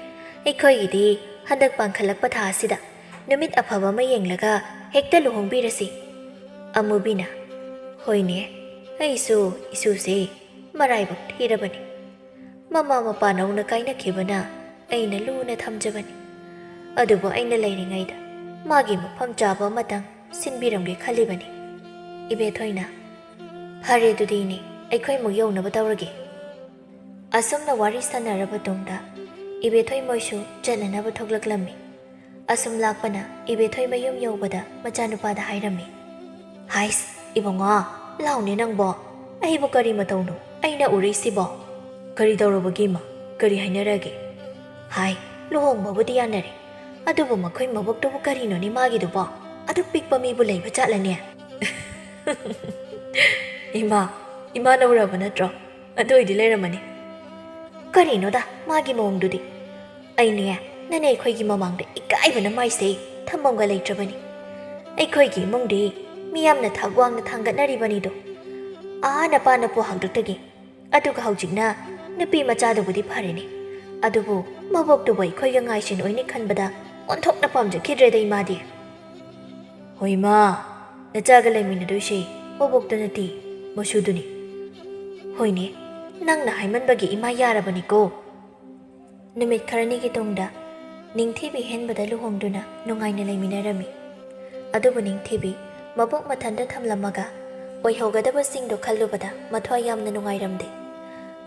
ꯑꯩꯈꯣꯏꯒꯤꯗꯤ ꯍꯟꯗꯛ ꯄꯥꯟꯈꯠꯂꯛꯄ ꯊꯥ ꯑꯁꯤꯗ ꯅꯨꯃꯤꯠ ꯑꯐꯕ ꯑꯃ ꯌꯦꯡꯂꯒ ꯍꯦꯛꯇ ꯂꯨꯍꯣꯡꯕꯤꯔꯁꯤ꯫" ꯑꯃꯨꯕꯤꯅ, "ꯍꯣꯏꯅꯦ, ꯑꯩꯁꯨ ꯏꯁꯨꯁꯦ ꯃꯔꯥꯏꯕꯛ ꯊꯤꯔꯕꯅꯤ꯫ ꯃꯃꯥ ꯃꯄꯥ ꯅꯧꯅ ꯀꯥꯏꯅꯈꯤꯕꯅ ꯑꯩꯅ ꯂꯨꯅ ꯊꯝꯖꯕꯅꯤ꯫ ꯑꯗꯨꯕꯨ ꯑꯩꯅ ꯂꯩꯔꯤꯉꯩꯗ ꯃꯥꯒꯤ ꯃꯐꯝ ꯆꯥꯕ ꯑꯃꯇꯪ ꯁꯤꯟꯕꯤꯔꯝꯒꯦ ꯈꯜꯂꯤꯕꯅꯤ꯫" ꯏꯕꯦꯊꯣꯏꯅ, "ꯐꯔꯦ ꯑꯗꯨꯗꯤ ꯏꯅꯦ, ꯑꯩꯈꯣꯏꯃꯨꯛ ꯌꯧꯅꯕ ꯇꯧꯔꯒꯦ꯫" ꯑꯁꯨꯝꯅ ꯋꯥꯔꯤ ꯁꯥꯟꯅꯔꯕ ꯇꯨꯡꯗ ꯏꯕꯦꯊꯣꯏ ꯃꯣꯏꯁꯨ ꯆꯠꯅꯅꯕ ꯊꯣꯛꯂꯛꯂꯝꯃꯤ꯫ ꯑꯁꯨꯝ ꯂꯥꯛꯄꯅ ꯏꯕꯦꯊꯣꯏ ꯃꯌꯨꯝ ꯌꯧꯕꯗ ꯃꯆꯥꯅꯨꯄꯥꯗ ꯍꯥꯏꯔꯝꯃꯤ꯫ "ꯍꯥꯏꯁ, ꯏꯕꯨꯡꯉꯣ, ꯂꯥꯎꯅꯦ ꯅꯪꯕꯣ꯫ ꯑꯩꯕꯨ ꯀꯔꯤ ꯃꯇꯧꯅꯣ ꯑꯩꯅ ꯎꯔꯤꯁꯤꯕꯣ? ꯀꯔꯤ ꯇꯧꯔꯕꯒꯦ ꯏꯃꯥ? ꯀꯔꯤ ꯍꯥꯏꯅꯔꯒꯦ?" "ꯍꯥꯏ, ꯂꯨꯍꯣꯡꯕꯕꯨꯗꯤ ꯌꯥꯅꯔꯦ, ꯑꯗꯨꯕꯨ ꯃꯈꯣꯏ ꯃꯕꯣꯛꯇꯨꯕꯨ ꯀꯔꯤꯅꯣꯅꯦ ꯃꯥꯒꯤꯗꯨꯕꯣ? ꯑꯗꯨꯛ ꯄꯤꯛꯄ ꯃꯤꯕꯨ ꯂꯩꯕ ꯖꯥꯠꯂꯅꯦ?" "ꯏꯃꯥ, ꯏꯃꯥꯅ ꯎꯔꯕ ꯅꯠꯇ꯭ꯔꯣ? ꯑꯗꯨ ꯑꯣꯏꯗꯤ ꯂꯩꯔꯝꯃꯅꯤ꯫" "ꯀꯔꯤꯅꯣꯗ ꯃꯥꯒꯤ ꯃꯑꯣꯡꯗꯨꯗꯤ? ꯑꯩꯅꯦ, ꯅꯅꯦ ꯑꯩꯈꯣꯏꯒꯤ ꯃꯃꯥꯡꯗ ꯏꯀꯥꯏꯕꯅ ꯃꯥꯏꯁꯦ ꯊꯝꯐꯝꯒ ꯂꯩꯇ꯭ꯔꯕꯅꯤ꯫ ꯑꯩꯈꯣꯏꯒꯤ ꯏꯃꯨꯡꯗꯤ ꯃꯤꯌꯥꯝꯅ ꯊꯛ ꯋꯥꯡꯅ ꯊꯥꯡꯒꯠꯅꯔꯤꯕꯅꯤꯗꯣ꯫ ꯑꯥ ꯅꯄꯥ ꯅꯄꯨ ꯍꯥꯛꯇꯛꯇꯒꯤ꯫ ꯑꯗꯨꯒ ꯍꯧꯖꯤꯛꯅ ꯅꯨꯄꯤ ꯃꯆꯥꯗꯨꯕꯨꯗꯤ ꯐꯔꯦꯅꯦ, ꯑꯗꯨꯕꯨ ꯃꯕꯣꯛꯇꯨꯕꯨ ꯑꯩꯈꯣꯏꯒ ꯉꯥꯏꯁꯤꯟ ꯑꯣꯏꯅꯤ ꯈꯟꯕꯗ ꯑꯣꯟꯊꯣꯛꯅ ꯄꯥꯝꯖꯈꯤꯗ꯭ꯔꯦꯗ ꯏꯃꯥꯗꯤ꯫" "ꯍꯣꯏ ꯏꯃꯥ, ꯅꯆꯥꯒ ꯂꯩꯃꯤꯟꯅꯗꯣꯏꯁꯦ ꯃꯕꯣꯛꯇꯨ ꯅꯠꯇꯦ, ꯃꯁꯨꯗꯨꯅꯤ꯫" "ꯍꯣꯏꯅꯦ, ꯅꯪꯅ ꯍꯥꯏꯃꯟꯕꯒꯤ ꯏꯃꯥ ꯌꯥꯔꯕꯅꯤꯀꯣ꯫" ꯅꯨꯃꯤꯠ ꯈꯔꯅꯤꯒꯤ ꯇꯨꯡꯗ ꯅꯤꯡꯊꯤꯕꯤ ꯍꯦꯟꯕꯗ ꯂꯨꯍꯣꯡꯗꯨꯅ ꯅꯨꯡꯉꯥꯏꯅ ꯂꯩꯃꯤꯟꯅꯔꯝꯃꯤ꯫ ꯑꯗꯨꯕꯨ ꯅꯤꯡꯊꯤꯕꯤ ꯃꯕꯣꯛ ꯃꯊꯟꯇ ꯊꯝꯂꯝꯃꯒ ꯑꯣꯏꯍꯧꯒꯗꯕꯁꯤꯡꯗꯣ ꯈꯜꯂꯨꯕꯗ ꯃꯊ꯭ꯋꯥꯏ ꯌꯥꯝꯅ ꯅꯨꯡꯉꯥꯏꯔꯝꯗꯦ꯫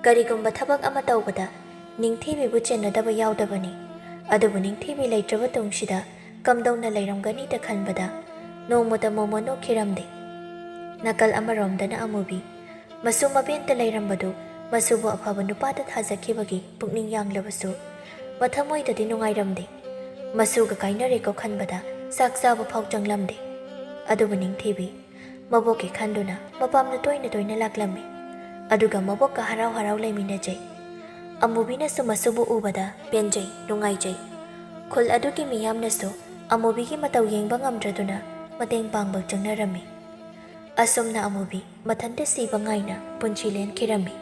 ꯀꯔꯤꯒꯨꯝꯕ ꯊꯕꯛ ꯑꯃ ꯇꯧꯕꯗ ꯅꯤꯡꯊꯤꯕꯤꯕꯨ ꯆꯦꯟꯅꯗꯕ ꯌꯥꯎꯗꯕꯅꯤ꯫ ꯑꯗꯨꯕꯨ ꯅꯤꯡꯊꯤꯕꯤ ꯂꯩꯇ꯭ꯔꯕ ꯇꯨꯡꯁꯤꯗ ꯀꯝꯗꯧꯅ ꯂꯩꯔꯝꯒꯅꯤꯗ ꯈꯟꯕꯗ ꯅꯣꯡꯃꯇ ꯃꯣꯃꯣꯟ ꯅꯣꯛꯈꯤꯔꯝꯗꯦ꯫ ꯅꯥꯀꯜ ꯑꯃꯔꯣꯝꯗꯅ ꯑꯃꯨꯕꯤ ꯃꯁꯨ ꯃꯕꯦꯟꯇ ꯂꯩꯔꯝꯕꯗꯨ ꯃꯁꯨꯕꯨ ꯑꯐꯕ ꯅꯨꯄꯥꯗ ꯊꯥꯖꯈꯤꯕꯒꯤ ꯄꯨꯛꯅꯤꯡ ꯌꯥꯡꯂꯕꯁꯨ ꯃꯊꯃꯣꯏꯗꯗꯤ ꯅꯨꯡꯉꯥꯏꯔꯝꯗꯦ꯫ ꯃꯁꯨꯒ ꯀꯥꯏꯅꯔꯦꯀꯣ ꯈꯟꯕꯗ ꯆꯥꯛ ꯆꯥꯕ ꯐꯥꯎ ꯆꯪꯂꯝꯗꯦ꯫ ꯑꯗꯨꯕꯨ ꯅꯤꯡꯊꯤꯕꯤ ꯃꯕꯣꯛꯀꯤ ꯈꯟꯗꯨꯅ ꯃꯄꯥꯝꯗ ꯇꯣꯏꯅ ꯇꯣꯏꯅ ꯂꯥꯛꯂꯝꯃꯤ꯫ ꯑꯗꯨꯒ ꯃꯕꯣꯛꯀ ꯍꯔꯥꯎ ꯍꯔꯥꯎ ꯂꯩꯃꯤꯟꯅꯖꯩ꯫ ꯑꯃꯨꯕꯤꯅꯁꯨ ꯃꯁꯨꯕꯨ ꯎꯕꯗ ꯄꯦꯟꯖꯩ, ꯅꯨꯡꯉꯥꯏꯖꯩ꯫ ꯈꯨꯜ ꯑꯗꯨꯒꯤ ꯃꯤꯌꯥꯝꯅꯁꯨ ꯑꯃꯨꯕꯤꯒꯤ ꯃꯇꯧ ꯌꯦꯡꯕ ꯉꯝꯗ꯭ꯔꯗꯨꯅ ꯃꯇꯦꯡ ꯄꯥꯡꯕ ꯆꯪꯅꯔꯝꯃꯤ꯫ ꯑꯁꯨꯝꯅ ꯑꯃꯨꯕꯤ ꯃꯊꯟꯇ ꯁꯤꯕ ꯉꯥꯏꯅ ꯄꯨꯟꯁꯤ ꯂꯦꯟꯈꯤꯔꯝꯃꯤ꯫